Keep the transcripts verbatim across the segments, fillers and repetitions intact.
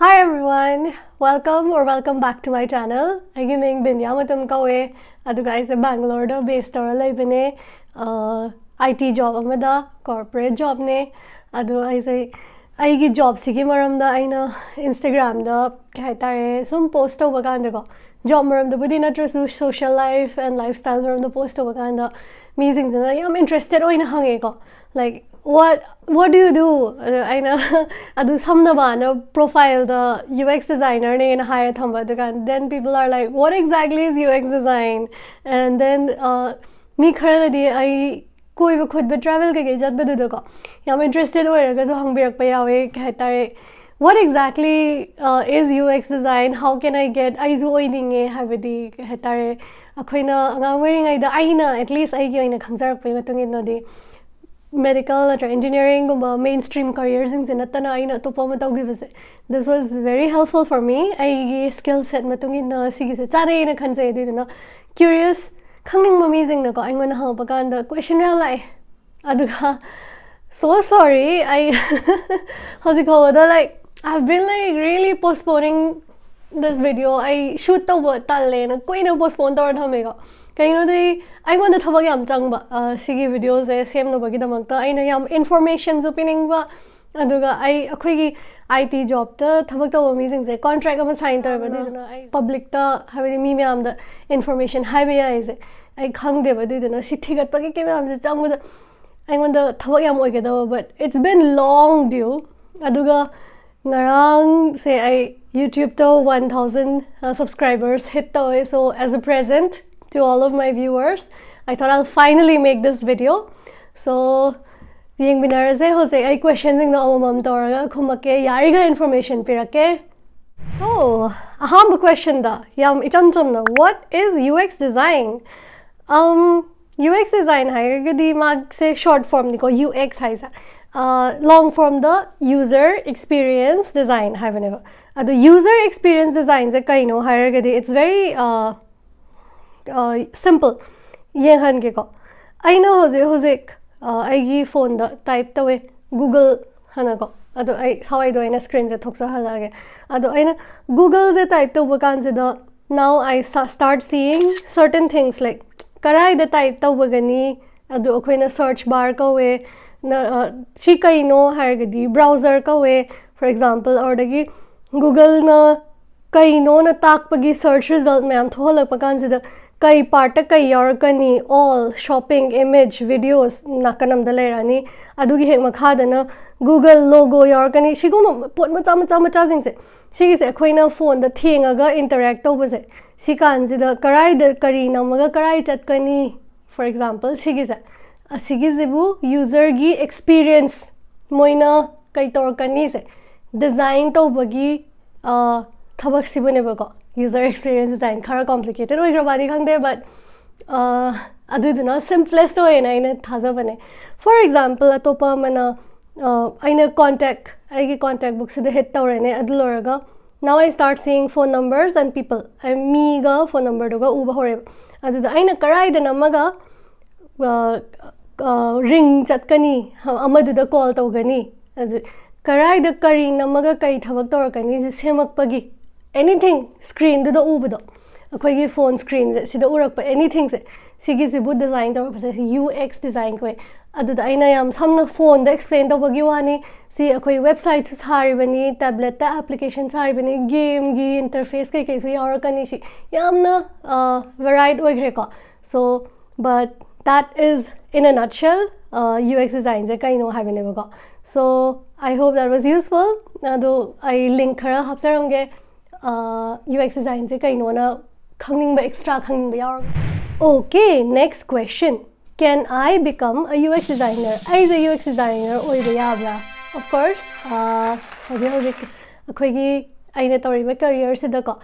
Hi everyone, welcome or welcome back to my channel. ꯑꯩꯒꯤ ꯃꯤꯡ ꯕꯤꯟꯗ꯭ꯌꯥ ꯃꯇꯝ ꯀꯧꯋꯦ, ꯑꯗꯨꯒ ꯑꯩꯁꯦ ꯕꯦꯡꯒꯂꯣꯔꯗ ꯕꯦꯁ ꯇꯧꯔ ꯂꯩꯕꯅꯦ꯫ ꯑꯥꯏ ꯇꯤ ꯖꯣꯕ ꯑꯃꯗ, ꯀꯣꯔꯄꯣꯔꯦꯠ ꯖꯣꯕꯅꯦ꯫ ꯑꯗꯣ ꯑꯩꯁꯦ ꯑꯩꯒꯤ ꯖꯣꯕꯁꯤꯒꯤ ꯃꯔꯝꯗ ꯑꯩꯅ ꯏꯟꯁꯇꯥꯒ꯭ꯔꯥꯝꯗ, ꯀꯩ ꯍꯥꯏꯇꯥꯔꯦ, ꯁꯨꯝ ꯄꯣꯁ ꯇꯧꯕ ꯀꯥꯟꯗꯀꯣ, ꯖꯣꯕ ꯃꯔꯝꯗꯕꯨꯗꯤ ꯅꯠꯇ꯭ꯔꯁꯨ social life and lifestyle ꯃꯔꯝꯗ ꯄꯣꯁ ꯇꯧꯕ ꯀꯥꯟꯗ ꯃꯤꯁꯤꯡꯁꯤꯅ ꯌꯥꯝ ꯏꯟꯇꯔꯦꯁꯇꯦꯠ ꯑꯣꯏꯅ ꯍꯪꯉꯦꯀꯣ, like, what what do you do? ꯑꯗ ꯑꯩꯅ ꯑꯗꯨ ꯁꯝꯅꯕꯅ ꯄ꯭ꯔꯣꯐꯥꯏꯜꯗ ꯌꯨ ꯑꯦꯛꯁ ꯗꯤꯖꯥꯏꯅꯔꯅꯦꯅ ꯍꯥꯏꯔ ꯊꯝꯕ, ꯑꯗꯨꯀꯥꯟꯗ then people are like, what exactly is U X design? And then, uh, ꯃꯤ ꯈꯔꯅꯗꯤ ꯑꯩ ꯀꯣꯏꯕ ꯈꯣꯠꯄ, ꯇ꯭ꯔꯥꯚꯦꯜ ꯀꯩꯀꯩ ꯆꯠꯄꯗꯨꯗꯀꯣ ꯌꯥꯝ ꯏꯟꯇꯔꯦꯁꯇꯦꯠ ꯑꯣꯏꯔꯒꯁꯨ ꯍꯪꯕꯤꯔꯛꯄ ꯌꯥꯎꯋꯦ꯫ ꯀꯩ ꯍꯥꯏꯇꯥꯔꯦ, what exactly, uh, is U X design? How can I get? ꯑꯩꯁꯨ ꯑꯣꯏꯅꯤꯡꯉꯦ, ꯍꯥꯏꯕꯗꯤ, ꯀꯩ ꯍꯥꯏꯇꯥꯔꯦ, ꯑꯩꯈꯣꯏꯅ ꯑꯉꯥꯡ ꯑꯣꯏꯔꯤꯉꯩꯗ, ꯑꯩꯅ at least ꯑꯩꯒꯤ ꯑꯣꯏꯅ ꯈꯪꯖꯔꯛꯄꯒꯤ ꯃꯇꯨꯡ ꯏꯟꯅꯗꯤ, ꯃꯦꯗꯤꯀꯦꯜ ꯅꯠꯇ꯭ꯔꯒ ꯏꯟꯖꯤꯅꯤꯌꯥꯔꯤꯡꯒꯨꯝꯕ ꯃꯦꯟ ꯁ꯭ꯇ꯭ꯔꯤꯝ ꯀꯔꯤꯌꯔꯁꯤꯡꯁꯦ ꯅꯠꯇꯅ ꯑꯩꯅ ꯑꯇꯣꯞꯄ ꯑꯃ ꯇꯧꯈꯤꯕꯁꯦ, this was very helpful for me. ꯑꯩꯒꯤ ꯁ꯭ꯀꯤꯜ ꯁꯦꯠ ꯃꯇꯨꯡ ꯏꯟꯅ ꯁꯤꯒꯤꯁꯦ ꯆꯥꯅꯩꯅ ꯈꯟꯖꯩ꯫ ꯑꯗꯨꯏꯗꯨꯅ ꯀ꯭ꯌꯨꯔꯤꯌꯁ, ꯈꯪꯅꯤꯡꯕ ꯃꯤꯁꯤꯡꯅꯀꯣ ꯑꯩꯉꯣꯟꯗ ꯍꯪꯉꯛꯄ ꯀꯥꯟꯗ ꯀꯣꯏꯁꯟ ꯌꯥꯝ ꯂꯥꯛꯑꯦ꯫ ꯑꯗꯨꯒ so sorry, ꯑꯩ ꯍꯧꯖꯤꯛ ꯐꯥꯎꯕꯗ, like, I've been, like, really postponing this video. ꯑꯩ ꯁꯨꯠ ꯇꯧꯕ ꯇꯜꯂꯦꯅ ꯀꯨꯏꯅ ꯄꯣꯁꯄꯣꯟ ꯇꯧꯔ ꯊꯝꯃꯦꯀꯣ꯫ ꯀꯩꯒꯤꯅꯣꯗꯤ ꯑꯩꯉꯣꯟꯗ ꯊꯕꯛ ꯌꯥꯝ ꯆꯪꯕ, ꯑ, ꯁꯤꯒꯤ ꯚꯤꯗꯤꯑꯣꯁꯦ ꯁꯦꯝꯅꯕꯒꯤꯗꯃꯛꯇ ꯑꯩꯅ ꯌꯥꯝ ꯏꯟꯐꯣꯔꯃꯦꯁꯟꯁꯨ ꯄꯤꯅꯤꯡꯕ, ꯑꯗꯨꯒ ꯑꯩ, ꯑꯩꯈꯣꯏꯒꯤ ꯑꯥꯏ ꯇꯤ ꯖꯣꯕꯇ ꯊꯕꯛ ꯇꯧꯕ ꯃꯤꯁꯤꯡꯁꯦ ꯀꯣꯟꯇ꯭ꯔꯦꯛ ꯑꯃ ꯁꯥꯏꯟ ꯇꯧꯋꯦꯕ, ꯑꯗꯨꯗꯨꯅ ꯑꯩ ꯄꯕ꯭ꯂꯤꯛꯇ, ꯍꯥꯏꯕꯗꯤ ꯃꯤ ꯃꯌꯥꯝꯗ ꯏꯟꯐꯣꯔꯃꯦꯁꯟ ꯍꯥꯏꯕ ꯌꯥꯏꯁꯦ ꯑꯩ ꯈꯪꯗꯦꯕ, ꯑꯗꯨꯏꯗꯨꯅ ꯁꯤ ꯊꯤꯒꯠꯄꯒꯤ ꯀꯩ ꯃꯌꯥꯝꯁꯦ ꯆꯪꯕꯗ ꯑꯩꯉꯣꯟꯗ ꯊꯕꯛ ꯌꯥꯝ ꯑꯣꯏꯒꯗꯕ, but it's been long due. ꯑꯗꯨꯒ ꯉꯔꯥꯡꯁꯦ ꯑꯩ ꯌꯨꯇ꯭ꯌꯨꯕꯇ one thousand subscribers hit ꯇꯧꯋꯦ, so as a present to all of my viewers, I thought I'll finally make this video. So ꯌꯦꯡꯃꯤꯟꯅꯔꯁꯦ꯫ ꯍꯧꯖꯤꯛ ꯑꯩ ꯀꯣꯏꯁꯟꯁꯤꯡꯗꯣ ꯑꯃꯃꯝ ꯇꯧꯔꯒ ꯈꯨꯝꯃꯛꯀꯦ, ꯌꯥꯔꯤꯈꯩ ꯏꯟꯐꯣꯔꯃꯦꯁꯟ ꯄꯤꯔꯛꯀꯦ꯫ So ꯑꯍꯥꯟꯕ ꯀꯣꯏꯁꯟꯗ ꯌꯥꯝ ꯏꯆꯝ ꯆꯝꯅ, what is U X design? Um, U X design ꯍꯥꯏꯔꯒꯗꯤ ꯃꯥꯁꯦ ꯁꯣꯔꯠ ꯐꯣꯔꯝꯅꯤꯀꯣ, ꯌꯨ ꯑꯦꯛꯁ ꯍꯥꯏꯁꯦ꯫ ꯂꯣꯡ ꯐꯣꯔꯝꯗ user experience design ꯍꯥꯏꯕꯅꯦꯕ꯫ ꯑꯗꯣ user experience designꯁꯦ ꯀꯩꯅꯣ ꯍꯥꯏꯔꯒꯗꯤ, it's very, uh, simple. ꯌꯦꯡꯍꯟꯒꯦꯀꯣ꯫ ꯑꯩꯅ ꯍꯧꯖꯤꯛ ꯍꯧꯖꯤꯛ, ꯑ, ꯑꯩꯒꯤ ꯐꯣꯟꯗ ꯇꯥꯏꯞ ꯇꯧꯋꯦ, ꯒꯨꯒꯜ ꯍꯥꯏꯅꯀꯣ꯫ ꯑꯗꯣ ꯑꯩ ꯁ꯭ꯋꯥꯏꯗ ꯑꯣꯏꯅ screenꯁꯦ ꯊꯣꯛꯆꯍꯜꯂꯛꯑꯒꯦ꯫ ꯑꯗꯣ ꯑꯩꯅ Googleꯁꯦ type ꯇꯧꯕ ꯀꯥꯟꯁꯤꯗ, now I start seeing certain things, like ꯀꯔꯥꯏꯗ type ꯇꯧꯕꯒꯅꯤ, ꯑꯗꯨ ꯑꯩꯈꯣꯏꯅ search bar ꯀꯧꯋꯦ꯫ ꯁꯤ ꯀꯩꯅꯣ ꯍꯥꯏꯔꯒꯗꯤ browser ꯀꯧꯋꯦ, for example꯫ ꯑꯗꯒꯤ Googleꯅ ꯀꯩꯅꯣꯅ ꯇꯥꯛꯄꯒꯤ search result ꯃꯌꯥꯝ ꯊꯣꯛꯍꯜꯂꯛꯄ ꯀꯥꯟꯁꯤꯗ, ꯀꯩ partꯇ ꯀꯩ ꯌꯥꯎꯔꯛꯀꯅꯤ? All, shopping, image, videos ꯅꯥꯀꯟ ꯑꯃꯗ ꯂꯩꯔꯛꯑꯅꯤ꯫ ꯑꯗꯨꯒꯤ ꯍꯦꯛ ꯃꯈꯥꯗꯅ Google logo ꯌꯥꯎꯔꯛꯀꯅꯤ꯫ ꯁꯤꯒꯨꯝꯕ ꯄꯣꯠ ꯃꯆꯥ ꯃꯆꯥ ꯃꯆꯥꯁꯤꯡꯁꯦ, ꯁꯤꯒꯤꯁꯦ ꯑꯩꯈꯣꯏꯅ phoneꯗ ꯊꯦꯡꯉꯒ interact ꯇꯧꯕꯁꯦ, ꯁꯤ ꯀꯥꯟꯁꯤꯗ ꯀꯔꯥꯏꯗ ꯀꯔꯤ ꯅꯝꯃꯒ ꯀꯔꯥꯏ ꯆꯠꯀꯅꯤ? For example, ꯁꯤꯒꯤꯁꯦ, ꯑꯁꯤꯒꯤꯁꯤꯕꯨ userꯒꯤ experience, ꯃꯣꯏꯅ ꯀꯩ ꯇꯧꯔꯛꯀꯅꯤꯁꯦ, design ꯇꯧꯕꯒꯤ ꯊꯕꯛꯁꯤꯕꯨꯅꯦꯕꯀꯣ꯫ User experience design ꯈꯔ complicated ꯑꯣꯏꯈ꯭ꯔꯕꯗꯤ ꯈꯪꯗꯦ, but ꯑꯗꯨꯗꯨꯅ simplest ꯑꯣꯏꯌꯦꯅ ꯑꯩꯅ ꯊꯥꯖꯕꯅꯦ꯫ For example, ꯑꯇꯣꯞꯄ ꯑꯃꯅ, ꯑꯩꯅ contact, ꯑꯩꯒꯤ contact bookꯁꯤꯗ hit ꯇꯧꯔꯦꯅꯦ꯫ ꯑꯗꯨ ꯂꯣꯏꯔꯒ, now I start seeing phone numbers and people. ꯑꯩ ꯃꯤꯒ phone numberꯗꯨꯒ ꯎꯕ ꯍꯧꯔꯦꯕ꯫ ꯑꯗꯨꯗ ꯑꯩꯅ ꯀꯔꯥꯏꯗ ꯅꯝꯃꯒ ring ꯆꯠꯀꯅꯤ, ꯑꯃꯗꯨꯗ call ꯇꯧꯒꯅꯤ, ꯑꯗꯨ ꯀꯔꯥꯏꯗ ꯀꯔꯤ ꯅꯝꯃꯒ ꯀꯔꯤ ꯊꯕꯛ ꯇꯧꯔꯛꯀꯅꯤꯁꯦ ꯁꯦꯝꯃꯛꯄꯒꯤ, anything screenꯗꯨꯗ ꯎꯕꯗꯣ, ꯑꯩꯈꯣꯏꯒꯤ phone screenꯁꯦ ꯁꯤꯗ ꯎꯔꯛꯄ anythingꯁꯦ, ꯁꯤꯒꯤꯁꯤꯕꯨ design ꯇꯧꯔꯛꯄꯁꯦ ꯁꯤ UX design ꯀꯧꯋꯦ꯫ ꯑꯗꯨꯗ ꯑꯩꯅ ꯌꯥꯝ ꯁꯝꯅ phoneꯗ explain ꯇꯧꯕꯒꯤ ꯋꯥꯅꯤ꯫ ꯁꯤ ꯑꯩꯈꯣꯏ websiteꯁꯨ ꯁꯥꯔꯤꯕꯅꯤ, tabletꯇ application ꯁꯥꯔꯤꯕꯅꯤ, gameꯒꯤ interface ꯀꯩꯀꯩꯁꯨ ꯌꯥꯎꯔꯛꯀꯅꯤ꯫ ꯁꯤ ꯌꯥꯝꯅ varied ꯑꯣꯏꯈ꯭ꯔꯦꯀꯣ꯫ So, but that is in a nutshell, UX designꯁꯦ ꯀꯩꯅꯣ ꯍꯥꯏꯕꯅꯦꯕꯀꯣ꯫ So, I hope that was useful. ꯑꯗꯣ ꯑꯩ link ꯈꯔ ꯍꯥꯞꯆꯔꯝꯒꯦ, UX designꯁꯦ ꯀꯩꯅꯣꯅ ꯈꯪꯅꯤꯡꯕ, extra ꯈꯪꯅꯤꯡꯕ ꯌꯥꯎꯔꯒ꯫ Okay, next question. Can I become a UX designer? ꯑꯩꯁꯦ UX designer ꯑꯣꯏꯕ ꯌꯥꯕ꯭ꯔꯥ? Of course, ꯍꯧꯖꯤꯛ ꯍꯧꯖꯤꯛ ꯑꯩꯈꯣꯏꯒꯤ, ꯑꯩꯅ ꯇꯧꯔꯤꯕ careerꯁꯤꯗꯀꯣ,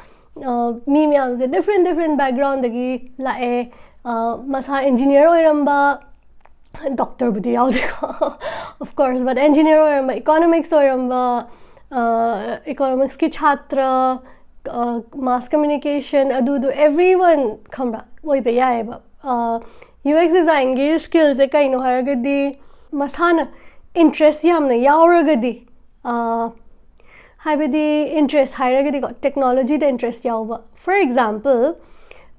ꯃꯤ ꯃꯌꯥꯝꯁꯦ different different backgroundꯗꯒꯤ ꯂꯥꯛꯑꯦ꯫ ꯃꯁꯥ engineer ꯑꯣꯏꯔꯝꯕ, doctorꯕꯨꯗꯤ ꯌꯥꯎꯗꯦꯀꯣ, of course, but engineer ꯑꯣꯏꯔꯝꯕ, economics ꯑꯣꯏꯔꯝꯕ, economicsꯀꯤ ꯁꯥꯇ꯭ꯔ, mass communication, ꯑꯗꯨꯗꯨ everyone, ꯈꯪꯕ꯭ꯔꯥ, ꯑꯣꯏꯕ ꯌꯥꯏꯑꯕ꯫ UX designꯒꯤ skillꯁꯦ ꯀꯩꯅꯣ ꯍꯥꯏꯔꯒꯗꯤ, ꯃꯁꯥꯅ interest ꯌꯥꯝꯅ ꯌꯥꯎꯔꯒꯗꯤ, ꯍꯥꯏꯕꯗꯤ interest ꯍꯥꯏꯔꯒꯗꯤꯀꯣ, technologyꯗ interest ꯌꯥꯎꯕ. For example,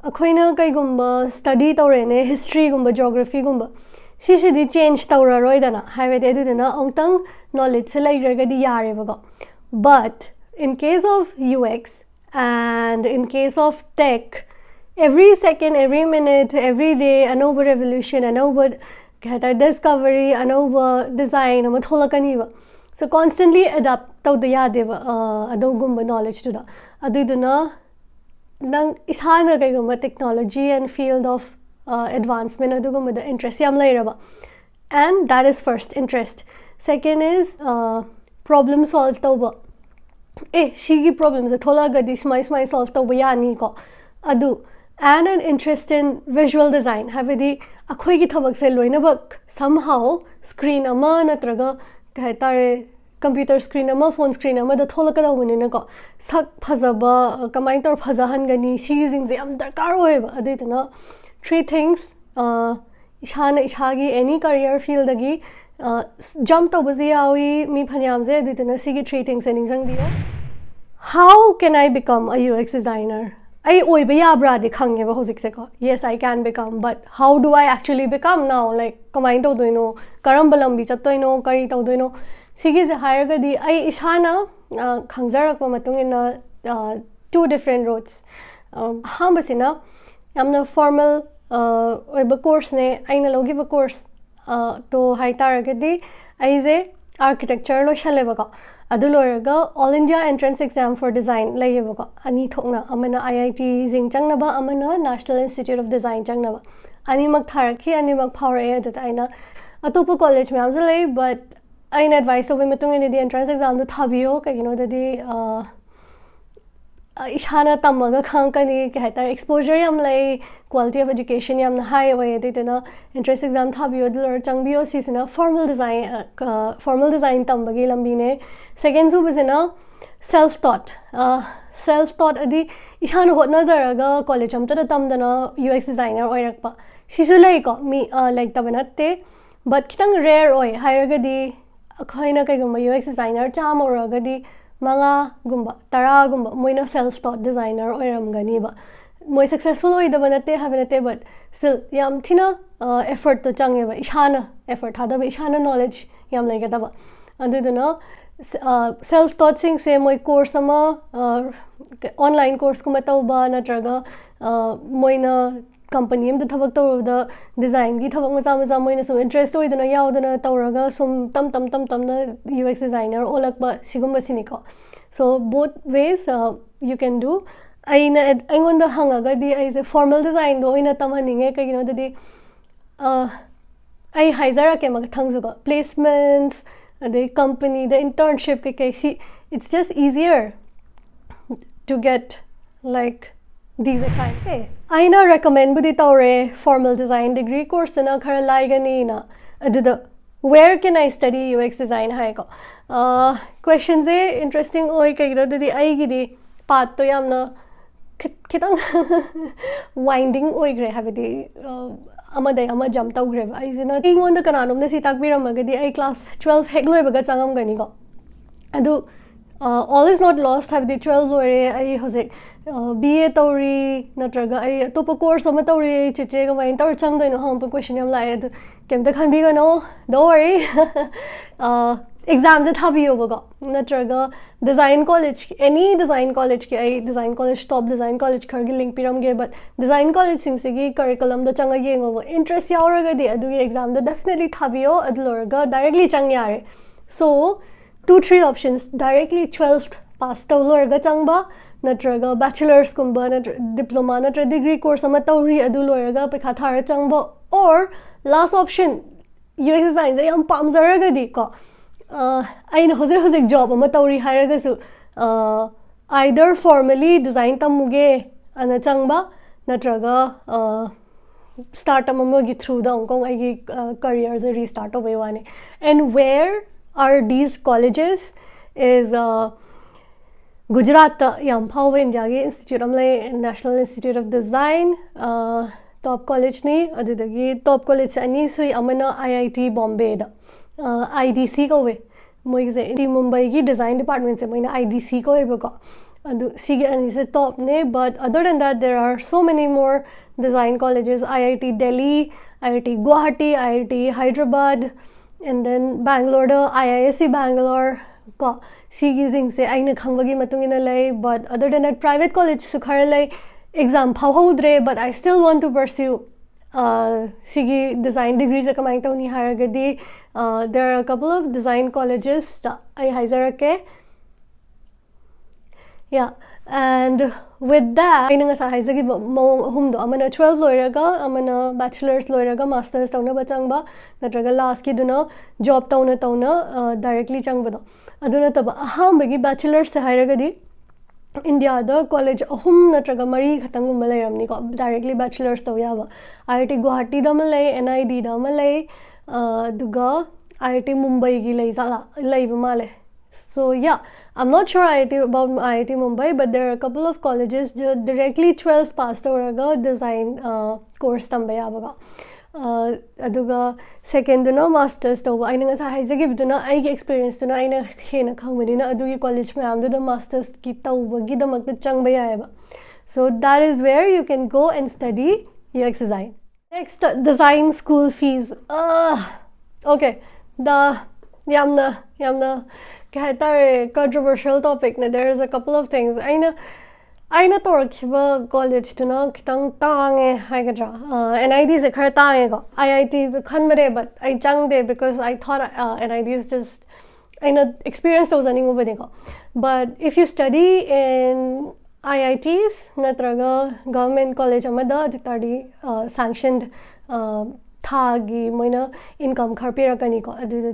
ꯑꯩꯈꯣꯏꯅ ꯀꯩꯒꯨꯝꯕ study ꯇꯧꯔꯦꯅꯦ, historyꯒꯨꯝꯕ, geographyꯒꯨꯝꯕ, ꯁꯤꯁꯤꯗꯤ change ꯇꯧꯔꯔꯣꯏꯗꯅ, ꯍꯥꯏꯕꯗꯤ ꯑꯗꯨꯗꯨꯅ ꯑꯃꯨꯛꯇꯪ knowledgeꯁꯦ ꯂꯩꯈ꯭ꯔꯒꯗꯤ ꯌꯥꯔꯦꯕꯀꯣ. But in case of UX and in case of tech, every second, every minute, every day ꯑꯅꯧꯕ revolution, ꯑꯅꯧꯕ ꯀꯩ ꯍꯥꯏꯇꯥꯔꯦ, discovery, ꯑꯅꯧꯕ design ꯑꯃ ꯊꯣꯛꯂꯛꯀꯅꯤꯕ. So constantly adapt ꯇꯧꯗ ꯌꯥꯗꯦꯕ ꯑꯗꯨꯒꯨꯝꯕ knowledgeꯇꯨꯗ. ꯑꯗꯨꯏꯗꯨꯅ ꯅꯪ ꯏꯁꯥꯅ ꯀꯩꯒꯨꯝꯕ technology and field of advancement ꯑꯗꯨꯒꯨꯝꯕꯗ interest ꯌꯥꯝ ꯂꯩꯔꯕ, and that is first interest. Second is problem solve ꯇꯧꯕ. ꯑꯦ, ꯁꯤꯒꯤ problemꯁꯦ ꯊꯣꯛꯂꯛꯑꯒꯗꯤ ꯁꯨꯃꯥꯏ ꯁꯨꯃꯥꯏ solve ꯇꯧꯕ ꯌꯥꯅꯤꯀꯣ. ꯑꯗꯨ, and an interest in visual design, ꯍꯥꯏꯕꯗꯤ ꯑꯩꯈꯣꯏꯒꯤ ꯊꯕꯛꯁꯦ ꯂꯣꯏꯅꯃꯛ somehow screen ꯑꯃ ꯅꯠꯇ꯭ꯔꯒ ꯀꯩ ꯍꯥꯏꯇꯥꯔꯦ, computer screen ꯑꯃ, phone screen ꯑꯃꯗ ꯊꯣꯛꯂꯛꯀꯗꯧꯕꯅꯤꯅꯀꯣ. ꯁꯛ ꯐꯖꯕ ꯀꯃꯥꯏꯅ ꯇꯧꯔ ꯐꯖꯍꯟꯒꯅꯤ, ꯁꯤꯒꯤꯁꯤꯡꯁꯦ ꯌꯥꯝ ꯗꯔꯀꯥꯔ ꯑꯣꯏꯌꯦꯕ. ꯑꯗꯨꯏꯗꯨꯅ three things, ꯏꯁꯥꯅ ꯏꯁꯥꯒꯤ any career fieldꯗꯒꯤ jump ꯇꯧꯕꯁꯨ ꯌꯥꯎꯏ ꯃꯤ ꯐꯅꯌꯥꯝꯁꯦ. ꯑꯗꯨꯏꯗꯨꯅ ꯁꯤꯒꯤ three thingsꯁꯦ ꯅꯤꯡꯁꯤꯡꯕꯤꯌꯣ. How can I become a UX designer? ꯑꯩ ꯑꯣꯏꯕ ꯌꯥꯕ꯭ꯔꯥꯗꯤ ꯈꯪꯉꯦꯕ ꯍꯧꯖꯤꯛꯁꯦꯀꯣ. Yes, I can become, but how do I actually become now? Like, ꯀꯃꯥꯏꯅ ꯇꯧꯗꯣꯏꯅꯣ? ꯀꯔꯝꯕ ꯂꯝꯕꯤ ꯆꯠꯇꯣꯏꯅꯣ? ꯀꯔꯤ ꯇꯧꯗꯣꯏꯅꯣ? ꯁꯤꯒꯤꯁꯦ ꯍꯥꯏꯔꯒꯗꯤ ꯑꯩ ꯏꯁꯥꯅ ꯈꯪꯖꯔꯛꯄ ꯃꯇꯨꯡ ꯏꯟꯅ two different routes. ꯑꯍꯥꯟꯕꯁꯤꯅ ꯌꯥꯝꯅ formal ꯑꯣꯏꯕ courseꯅꯦ. ꯑꯩꯅ ꯂꯧꯈꯤꯕ course ꯇꯣ ꯍꯥꯏꯇꯥꯔꯒꯗꯤ ꯑꯩꯁꯦ architecture ꯂꯣꯏꯁꯜꯂꯦꯕꯀꯣ. ꯑꯗꯨ ꯂꯣꯏꯔꯒ All India Entrance Exam for Design ꯂꯩꯌꯦꯕꯀꯣ, ꯑꯅꯤ ꯊꯣꯛꯅ, ꯑꯃꯅ IITꯁꯤꯡ ꯆꯪꯅꯕ, ꯑꯃꯅ National Institute of Design ꯆꯪꯅꯕ. ꯑꯅꯤꯃꯛ ꯊꯥꯔꯛꯈꯤ, ꯑꯅꯤꯃꯛ ꯐꯥꯎꯔꯛꯑꯦ. ꯑꯗꯨꯗ ꯑꯩꯅ, ꯑꯇꯣꯞꯄ college ꯃꯌꯥꯝꯁꯨ ꯂꯩ, but ꯑꯩꯅ advice ꯇꯧꯕꯒꯤ ꯃꯇꯨꯡ ꯏꯟꯅꯗꯤ entrance examꯗꯣ ꯊꯥꯕꯤꯌꯣ. ꯀꯩꯒꯤꯅꯣꯗꯗꯤ ꯏꯁꯥꯅ ꯇꯝꯃꯒ ꯈꯪꯉꯛꯀꯅꯤ, ꯀꯩ ꯍꯥꯏꯇꯥꯔꯦ, exposure ꯌꯥꯝ ꯂꯩ, quality of education ꯌꯥꯝꯅ high ꯑꯣꯏ. ꯑꯗꯨꯏꯗꯨꯅ entrance exam ꯊꯥꯕꯤꯌꯣ, ꯑꯗꯨ ꯂꯣꯏꯔ ꯆꯪꯕꯤꯌꯣ. ꯁꯤꯁꯤꯅ formal design, formal design ꯇꯝꯕꯒꯤ ꯂꯝꯕꯤꯅꯦ. Second ꯁꯨꯕꯁꯤꯅ self taught. Self taught ꯑꯗꯤ ꯏꯁꯥꯅ ꯍꯣꯠꯅꯖꯔꯒ college ꯑꯝꯇꯗ ꯇꯝꯗꯅ UX designer ꯑꯣꯏꯔꯛꯄ, ꯁꯤꯁꯨ ꯂꯩꯀꯣ, ꯃꯤ ꯂꯩꯇꯕ ꯅꯠꯇꯦ. But ꯈꯤꯇꯪ rare ꯑꯣꯏ ꯍꯥꯏꯔꯒꯗꯤ ꯑꯩꯈꯣꯏꯅ ꯀꯩꯒꯨꯝꯕ U X designer ꯆꯥꯝꯃ ꯑꯣꯏꯔꯒꯗꯤ ꯃꯉꯥꯒꯨꯝꯕ ꯇꯔꯥꯒꯨꯝꯕ ꯃꯣꯏꯅ self taught designer ꯑꯣꯏꯔꯝꯒꯅꯤꯕ꯫ ꯃꯣꯏ successful ꯑꯣꯏꯗꯕ ꯅꯠꯇꯦ ꯍꯥꯏꯕ ꯅꯠꯇꯦ, but still ꯌꯥꯝ ꯊꯤꯅ effort ꯇꯣ ꯆꯪꯉꯦꯕ, ꯏꯁꯥꯅ effort ꯊꯥꯗꯕ, ꯏꯁꯥꯅ knowledge ꯌꯥꯝ ꯂꯩꯒꯗꯕ꯫ ꯑꯗꯨꯗꯨꯅ self taught ꯁꯤꯡꯁꯦ ꯃꯣꯏ course ꯑꯃ, online course ꯀꯨꯝꯕ ꯇꯧꯕ ꯅꯠꯇ꯭ꯔꯒ ꯃꯣꯏꯅ company ꯑꯃꯗ ꯊꯕꯛ ꯇꯧꯔꯨꯕꯗ design ꯒꯤ ꯊꯕꯛ ꯃꯆꯥ ꯃꯆꯥ ꯃꯣꯏꯅ ꯁꯨꯝ interest ꯑꯣꯏꯗꯅ ꯌꯥꯎꯗꯅ ꯇꯧꯔꯒ ꯁꯨꯝ ꯇꯝ ꯇꯝ ꯇꯝ ꯇꯝꯅ U X designer ꯑꯣꯜꯂꯛꯄ ꯁꯤꯒꯨꯝꯕꯁꯤꯅꯤꯀꯣ꯫ So both ways you can do. ꯑꯩꯅ ꯑꯩꯉꯣꯟꯗ ꯍꯪꯉꯒꯗꯤ ꯑꯩꯁꯦ formal design ꯗꯣ ꯑꯣꯏꯅ ꯇꯝꯍꯟꯅꯤꯡꯉꯦ꯫ ꯀꯩꯒꯤꯅꯣꯗꯗꯤ ꯑꯩ ꯍꯥꯏꯖꯔꯛꯀꯦ ꯃꯊꯪꯁꯨꯀꯣ, placements ꯑꯗꯩ company ꯗ internship ꯀꯩꯀꯩ, ꯁꯤ it's just easier to get like these kind. Okay, ꯑꯩꯅ recommend ꯕꯨꯗꯤ ꯇꯧꯔꯦ formal design degree course ꯇꯨꯅ ꯈꯔ ꯂꯥꯏꯒꯅꯤꯅ꯫ ꯑꯗꯨꯗ where can I study U X design ꯍꯥꯏꯀꯣ꯫ Question ꯁꯦ interesting ꯑꯣꯏ, ꯀꯩꯒꯤꯅꯣ ꯑꯗꯨꯗꯤ ꯑꯩꯒꯤꯗꯤ path ꯇꯣ ꯌꯥꯝꯅ ꯈꯤꯇꯪ winding ꯑꯣꯏꯈ꯭ꯔꯦ, ꯍꯥꯏꯕꯗꯤ ꯑꯃꯗꯩ ꯑꯃ jump ꯇꯧꯈ꯭ꯔꯦꯕ꯫ ꯑꯩꯁꯤꯅ, ꯑꯩꯉꯣꯟꯗ ꯀꯅꯥꯅꯣꯝꯅ ꯁꯤ ꯇꯥꯛꯄꯤꯔꯝꯃꯒꯗꯤ ꯑꯩ class twelve ꯍꯦꯛ ꯂꯣꯏꯕꯒ ꯆꯪꯉꯝꯒꯅꯤꯀꯣ꯫ ꯑꯗꯨ all is not lost, ꯍꯥꯏꯕꯗꯤ twelve ꯂꯣꯏꯔꯦ, ꯑꯩ ꯍꯧꯖꯤꯛ B A ꯇꯧꯔꯤ ꯅꯠꯇ꯭ꯔꯒ ꯑꯩ ꯑꯇꯣꯞꯄ course ꯑꯃ ꯇꯧꯔꯤ, ꯆꯦꯆꯦ ꯀꯃꯥꯏꯅ ꯇꯧꯔ ꯆꯪꯗꯣꯏꯅꯣ ꯍꯪꯉꯛꯄ question ꯌꯥꯝ ꯂꯥꯛꯑꯦ꯫ ꯑꯗꯨ ꯀꯩꯝꯇ ꯈꯟꯕꯤꯒꯅꯣ, don't worry. Exam ꯁꯦ ꯊꯥꯕꯤꯌꯣꯕꯀꯣ, ꯅꯠꯇ꯭ꯔꯒ design college, any design college ꯀꯤ, ꯑꯩ design college, top design college ꯈꯔꯒꯤ link ꯄꯤꯔꯝꯒꯦ, but design college ꯁꯤꯡꯁꯤꯒꯤ curriculum ꯗꯣ ꯆꯪꯉ ꯌꯦꯡꯉꯣꯕ꯫ Interest ꯌꯥꯎꯔꯒꯗꯤ ꯑꯗꯨꯒꯤ exam ꯗꯣ definitely ꯊꯥꯕꯤꯌꯣ, ꯑꯗꯨ ꯂꯣꯏꯔꯒ directly ꯆꯪ ꯌꯥꯔꯦ꯫ So two three options: directly twelfth pass ꯇꯧ ꯂꯣꯏꯔꯒ ꯆꯪꯕ, ꯅꯠꯇ꯭ꯔꯒ bachelors ꯀꯨꯝꯕ, ꯅꯠꯇ꯭ꯔ diploma ꯅꯠꯇ꯭ꯔ degree course ꯑꯃ ꯇꯧꯔꯤ, ꯑꯗꯨ ꯂꯣꯏꯔꯒ ꯄꯩꯈꯥ ꯊꯥꯔ ꯆꯪꯕ, or last option, U X design ꯁꯦ ꯌꯥꯝ ꯄꯥꯝꯖꯔꯒꯗꯤꯀꯣ, ꯑꯩꯅ ꯍꯧꯖꯤꯛ ꯍꯧꯖꯤꯛ job ꯑꯃ ꯇꯧꯔꯤ ꯍꯥꯏꯔꯒꯁꯨ, either formally design ꯇꯝꯃꯨꯒꯦ ꯑꯅ ꯆꯪꯕ, ꯅꯠꯇ꯭ꯔꯒ startup ꯑꯃꯒꯤ through ꯗ ꯑꯃꯨꯛꯀ ꯑꯩꯒꯤ career ꯁꯦ restart ꯇꯧꯕꯩ ꯋꯥꯅꯤ꯫ And where are these colleges is ꯒꯨꯖꯔꯥꯠꯇ ꯌꯥꯝ ꯐꯥꯎꯕ ꯏꯟꯗꯤꯌꯥꯒꯤ institute ꯑꯃ ꯂꯩ, National Institute of Design, top college ꯅꯤ꯫ ꯑꯗꯨꯗꯒꯤ top college ꯑꯅꯤ ꯁꯨꯏ, ꯑꯃꯅ I I T Bombay the, I D ꯁꯤ ꯀꯧꯋꯦ ꯃꯣꯏꯒꯤꯁꯦ꯫ ꯃꯨꯝꯕꯩꯒꯤ ꯗꯤꯖꯥꯏꯟ ꯗꯤꯄꯥꯔꯠꯃꯦꯟꯁꯦ ꯃꯣꯏꯅ ꯑꯥꯏ ꯗꯤ ꯁꯤ ꯀꯧꯋꯦꯕꯀꯣ꯫ ꯑꯗꯨ ꯁꯤꯒꯤ ꯑꯅꯤꯁꯦ ꯇꯣꯞꯅꯦ꯫ But other than that, there are so many more design colleges, I I T Delhi, I I T Guwahati, I I T Hyderabad, and then ꯕꯦꯡꯒ꯭ꯂꯣꯔꯗ I I S C Bangalore ꯀꯣ꯫ ꯁꯤꯒꯤꯁꯤꯡꯁꯦ ꯑꯩꯅ ꯈꯪꯕꯒꯤ ꯃꯇꯨꯡ ꯏꯟꯅ ꯂꯩ꯫ But other than that, private collegeꯁꯨ ꯈꯔ ꯂꯩ꯫ Exam ꯐꯥꯎꯍꯧꯗ꯭ꯔꯦ, but I still want to pursue꯫ ꯑꯥ, ꯁꯤꯒꯤ design ꯗꯤꯒ꯭ꯔꯤꯁꯦ ꯀꯃꯥꯏꯅ ꯇꯧꯅꯤ ꯍꯥꯏꯔꯒꯗꯤ, ꯑꯥ, there are a couple of design colleges ꯑꯩ ꯍꯥꯏꯖꯔꯛꯀꯦ꯫ Yeah, and with that, ꯑꯩꯅ ꯉꯁꯥꯏ ꯍꯥꯏꯖꯈꯤꯕ ꯃꯑꯣꯡ ꯑꯍꯨꯝꯗꯣ, ꯑꯃꯅ twelve ꯂꯣꯏꯔꯒ, ꯑꯃꯅ bachelor's ꯂꯣꯏꯔꯒ masters ꯇꯧꯅꯕ ꯆꯪꯕ, ꯅꯠꯇ꯭ꯔꯒ ꯂꯥꯁꯀꯤꯗꯨꯅ job ꯇꯧꯅ ꯇꯧꯅ, ꯑ, directly ꯆꯪꯕꯗꯣ꯫ ꯑꯗꯨ ꯅꯠꯇꯕ ꯑꯍꯥꯟꯕꯒꯤ bachelorꯁꯦ ꯍꯥꯏꯔꯒꯗꯤ ꯏꯟꯗꯤꯌꯥꯗ ꯀꯣꯂꯦꯖ ꯑꯍꯨꯝ ꯅꯠꯇ꯭ꯔꯒ ꯃꯔꯤ ꯈꯛꯇꯪꯒꯨꯝꯕ ꯂꯩꯔꯝꯅꯤꯀꯣ, directly bachelor's ꯇꯧ ꯌꯥꯕ꯫ I I T ꯒꯨꯋꯥꯍꯥꯇꯤꯗ ꯑꯃ ꯂꯩ, N I Dꯗ ꯑꯃ ꯂꯩ, ꯑ, ꯑꯗꯨꯒ I I T ꯃꯨꯝꯕꯩꯒꯤ ꯂꯩ ꯖꯥꯠꯂꯥ? ꯂꯩꯕ ꯃꯥꯜꯂꯦ꯫ So yeah, I'm not sure I I T about I I T Mumbai, but there are a couple of colleges directly twelve pass ꯇꯧꯔꯒ design course ꯇꯝꯕ ꯌꯥꯕꯀꯣ꯫ ꯑꯗꯨꯒ secondꯗꯨꯅ masters ꯇꯧꯕ꯫ ꯑꯩꯅ ꯉꯁꯥꯏ ꯍꯥꯏꯖꯈꯤꯕꯗꯨꯅ ꯑꯩꯒꯤ experienceꯇꯨꯅ ꯑꯩꯅ ꯍꯦꯟꯅ ꯈꯪꯕꯅꯤꯅ ꯑꯗꯨꯒꯤ college ꯃꯌꯥꯝꯗꯨꯗ mastersꯀꯤ ꯇꯧꯕꯒꯤꯗꯃꯛꯇ ꯆꯪꯕ ꯌꯥꯏꯑꯕ꯫ So that is where you can go and study U X design. Next, design school fees. Okay, the ꯌꯥꯝꯅ ꯌꯥꯝꯅ ꯀꯩ ꯍꯥꯏꯇꯥꯔꯦ, controversial topicꯅꯦ꯫ There is a couple of things. ꯑꯩꯅ ꯑꯩꯅ ꯇꯧꯔꯛꯈꯤꯕ collegeꯇꯨꯅ ꯈꯤꯇꯪ ꯇꯥꯡꯉꯦ ꯍꯥꯏꯒꯗ꯭ꯔꯥ? N I Dꯁꯦ ꯈꯔ ꯇꯥꯡꯉꯦꯀꯣ꯫ I I Tꯁꯨ ꯈꯟꯕꯅꯦ, but ꯑꯩ ꯆꯪꯗꯦ because I thought N I D is just, ꯑꯩꯅ experience ꯇꯧꯖꯅꯤꯡꯉꯨꯕꯅꯤꯀꯣ꯫ But if you study in I I Ts ꯅꯠꯇ꯭ꯔꯒ government college ꯑꯃꯗ, ꯑꯗꯨ ꯇꯥꯔꯗꯤ sanctioned, ꯊꯥꯒꯤ ꯃꯣꯏꯅ income ꯈꯔ ꯄꯤꯔꯛꯀꯅꯤꯀꯣ꯫ ꯑꯗꯨꯗ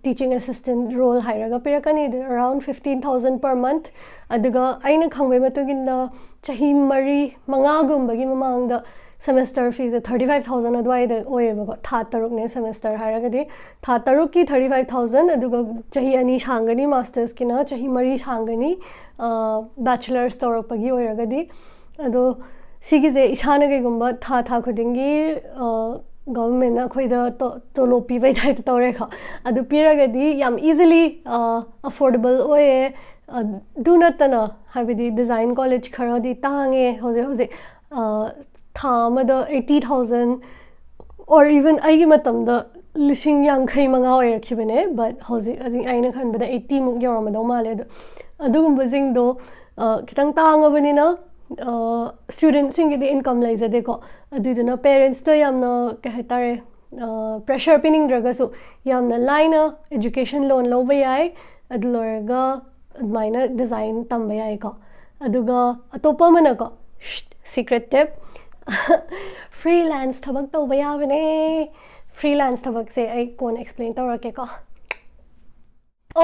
teaching assistant role ꯍꯥꯏꯔꯒ ꯄꯤꯔꯛꯀꯅꯤ, ꯑꯗꯨ around fifteen thousand per month꯫ ꯑꯗꯨꯒ ꯑꯩꯅ ꯈꯪꯕꯒꯤ ꯃꯇꯨꯡ ꯏꯟꯅ ꯆꯍꯤ ꯃꯔꯤ ꯃꯉꯥꯒꯨꯝꯕꯒꯤ ꯃꯃꯥꯡꯗ semester feeꯁꯦ thirty five thousand ꯑꯗꯨꯋꯥꯏꯗ ꯑꯣꯏꯌꯦꯕꯀꯣ꯫ ꯊꯥ ꯇꯔꯨꯛꯅꯦ semester ꯍꯥꯏꯔꯒꯗꯤ꯫ ꯊꯥ ꯇꯔꯨꯛꯀꯤ thirty five thousand, ꯑꯗꯨꯒ ꯆꯍꯤ ꯑꯅꯤ ꯁꯥꯡꯒꯅꯤ, mastersꯀꯤꯅ ꯆꯍꯤ ꯃꯔꯤ ꯁꯥꯡꯒꯅꯤ, bachelors ꯇꯧꯔꯛꯄꯒꯤ ꯑꯣꯏꯔꯒꯗꯤ꯫ ꯑꯗꯣ ꯁꯤꯒꯤꯁꯦ ꯏꯁꯥꯅ ꯀꯩꯒꯨꯝꯕ ꯊꯥ ꯊꯥ ꯈꯨꯗꯤꯡꯒꯤ ꯒꯚꯔꯟꯃꯦꯟꯅ ꯑꯩꯈꯣꯏꯗ ꯇꯣ- ꯇꯣꯂꯣꯞ ꯄꯤꯕꯩ ꯇꯥꯏꯞꯇ ꯇꯧꯔꯦꯀꯣ꯫ ꯑꯗꯨ ꯄꯤꯔꯒꯗꯤ ꯌꯥꯝ ꯏꯖꯤꯂꯤ ꯑꯐꯣꯔꯗꯦꯕꯜ ꯑꯣꯏꯌꯦ꯫ ꯑꯗꯨ ꯅꯠꯇꯅ ꯍꯥꯏꯕꯗꯤ ꯗꯤꯖꯥꯏꯟ ꯀꯣꯂꯦꯖ ꯈꯔꯗꯤ ꯇꯥꯡꯉꯦ ꯍꯧꯖꯤꯛ ꯍꯧꯖꯤꯛ꯫ ꯑ, ꯊꯥ ꯑꯃꯗ eighty thousand, or even ꯑꯩꯒꯤ ꯃꯇꯝꯗ ꯂꯤꯁꯤꯡ ꯌꯥꯡꯈꯩ ꯃꯉꯥ ꯑꯣꯏꯔꯛꯈꯤꯕꯅꯦ, but ꯍꯧꯖꯤꯛ ꯑꯗꯨ ꯑꯩꯅ ꯈꯟꯕꯗ eighty ꯃꯨꯛ ꯌꯧꯔꯝꯃꯗꯧ ꯃꯥꯜꯂꯦ꯫ ꯑꯗꯣ ꯑꯗꯨꯒꯨꯝꯕꯁꯤꯡꯗꯣ ꯑ, ꯈꯤꯇꯪ ꯇꯥꯡꯉꯕꯅꯤꯅ ꯁ꯭ꯇꯨꯗꯦꯟꯠꯁꯤꯡꯒꯤꯗꯤ ꯏꯟꯀꯝ ꯂꯩꯖꯗꯦꯀꯣ꯫ ꯑꯗꯨꯏꯗꯨꯅ ꯄꯦꯔꯦꯟꯠꯁꯇ ꯌꯥꯝꯅ ꯀꯩ ꯍꯥꯏꯇꯥꯔꯦ, ꯄ꯭ꯔꯦꯁꯔ ꯄꯤꯅꯤꯡꯗ꯭ꯔꯒꯁꯨ ꯌꯥꯝꯅ ꯂꯥꯏꯅ ꯏꯖꯨꯀꯦꯁꯟ ꯂꯣꯟ ꯂꯧꯕ ꯌꯥꯏ꯫ ꯑꯗꯨ ꯂꯣꯏꯔꯒ ꯑꯗꯨꯃꯥꯏꯅ ꯗꯤꯖꯥꯏꯟ ꯇꯝꯕ ꯌꯥꯏꯀꯣ꯫ ꯑꯗꯨꯒ ꯑꯇꯣꯞꯄ ꯑꯃꯅꯀꯣ, ꯁꯤꯀ꯭ꯔꯦꯠ ꯇꯤꯞ, ꯐ꯭ꯔꯤꯂꯥꯟꯁ ꯊꯕꯛ ꯇꯧꯕ ꯌꯥꯕꯅꯦ꯫ ꯐ꯭ꯔꯤꯂꯥꯟꯁ ꯊꯕꯛꯁꯦ ꯑꯩ ꯀꯣꯟꯅ ꯑꯦꯛꯁꯄ꯭ꯂꯦꯟ ꯇꯧꯔꯛꯀꯦꯀꯣ꯫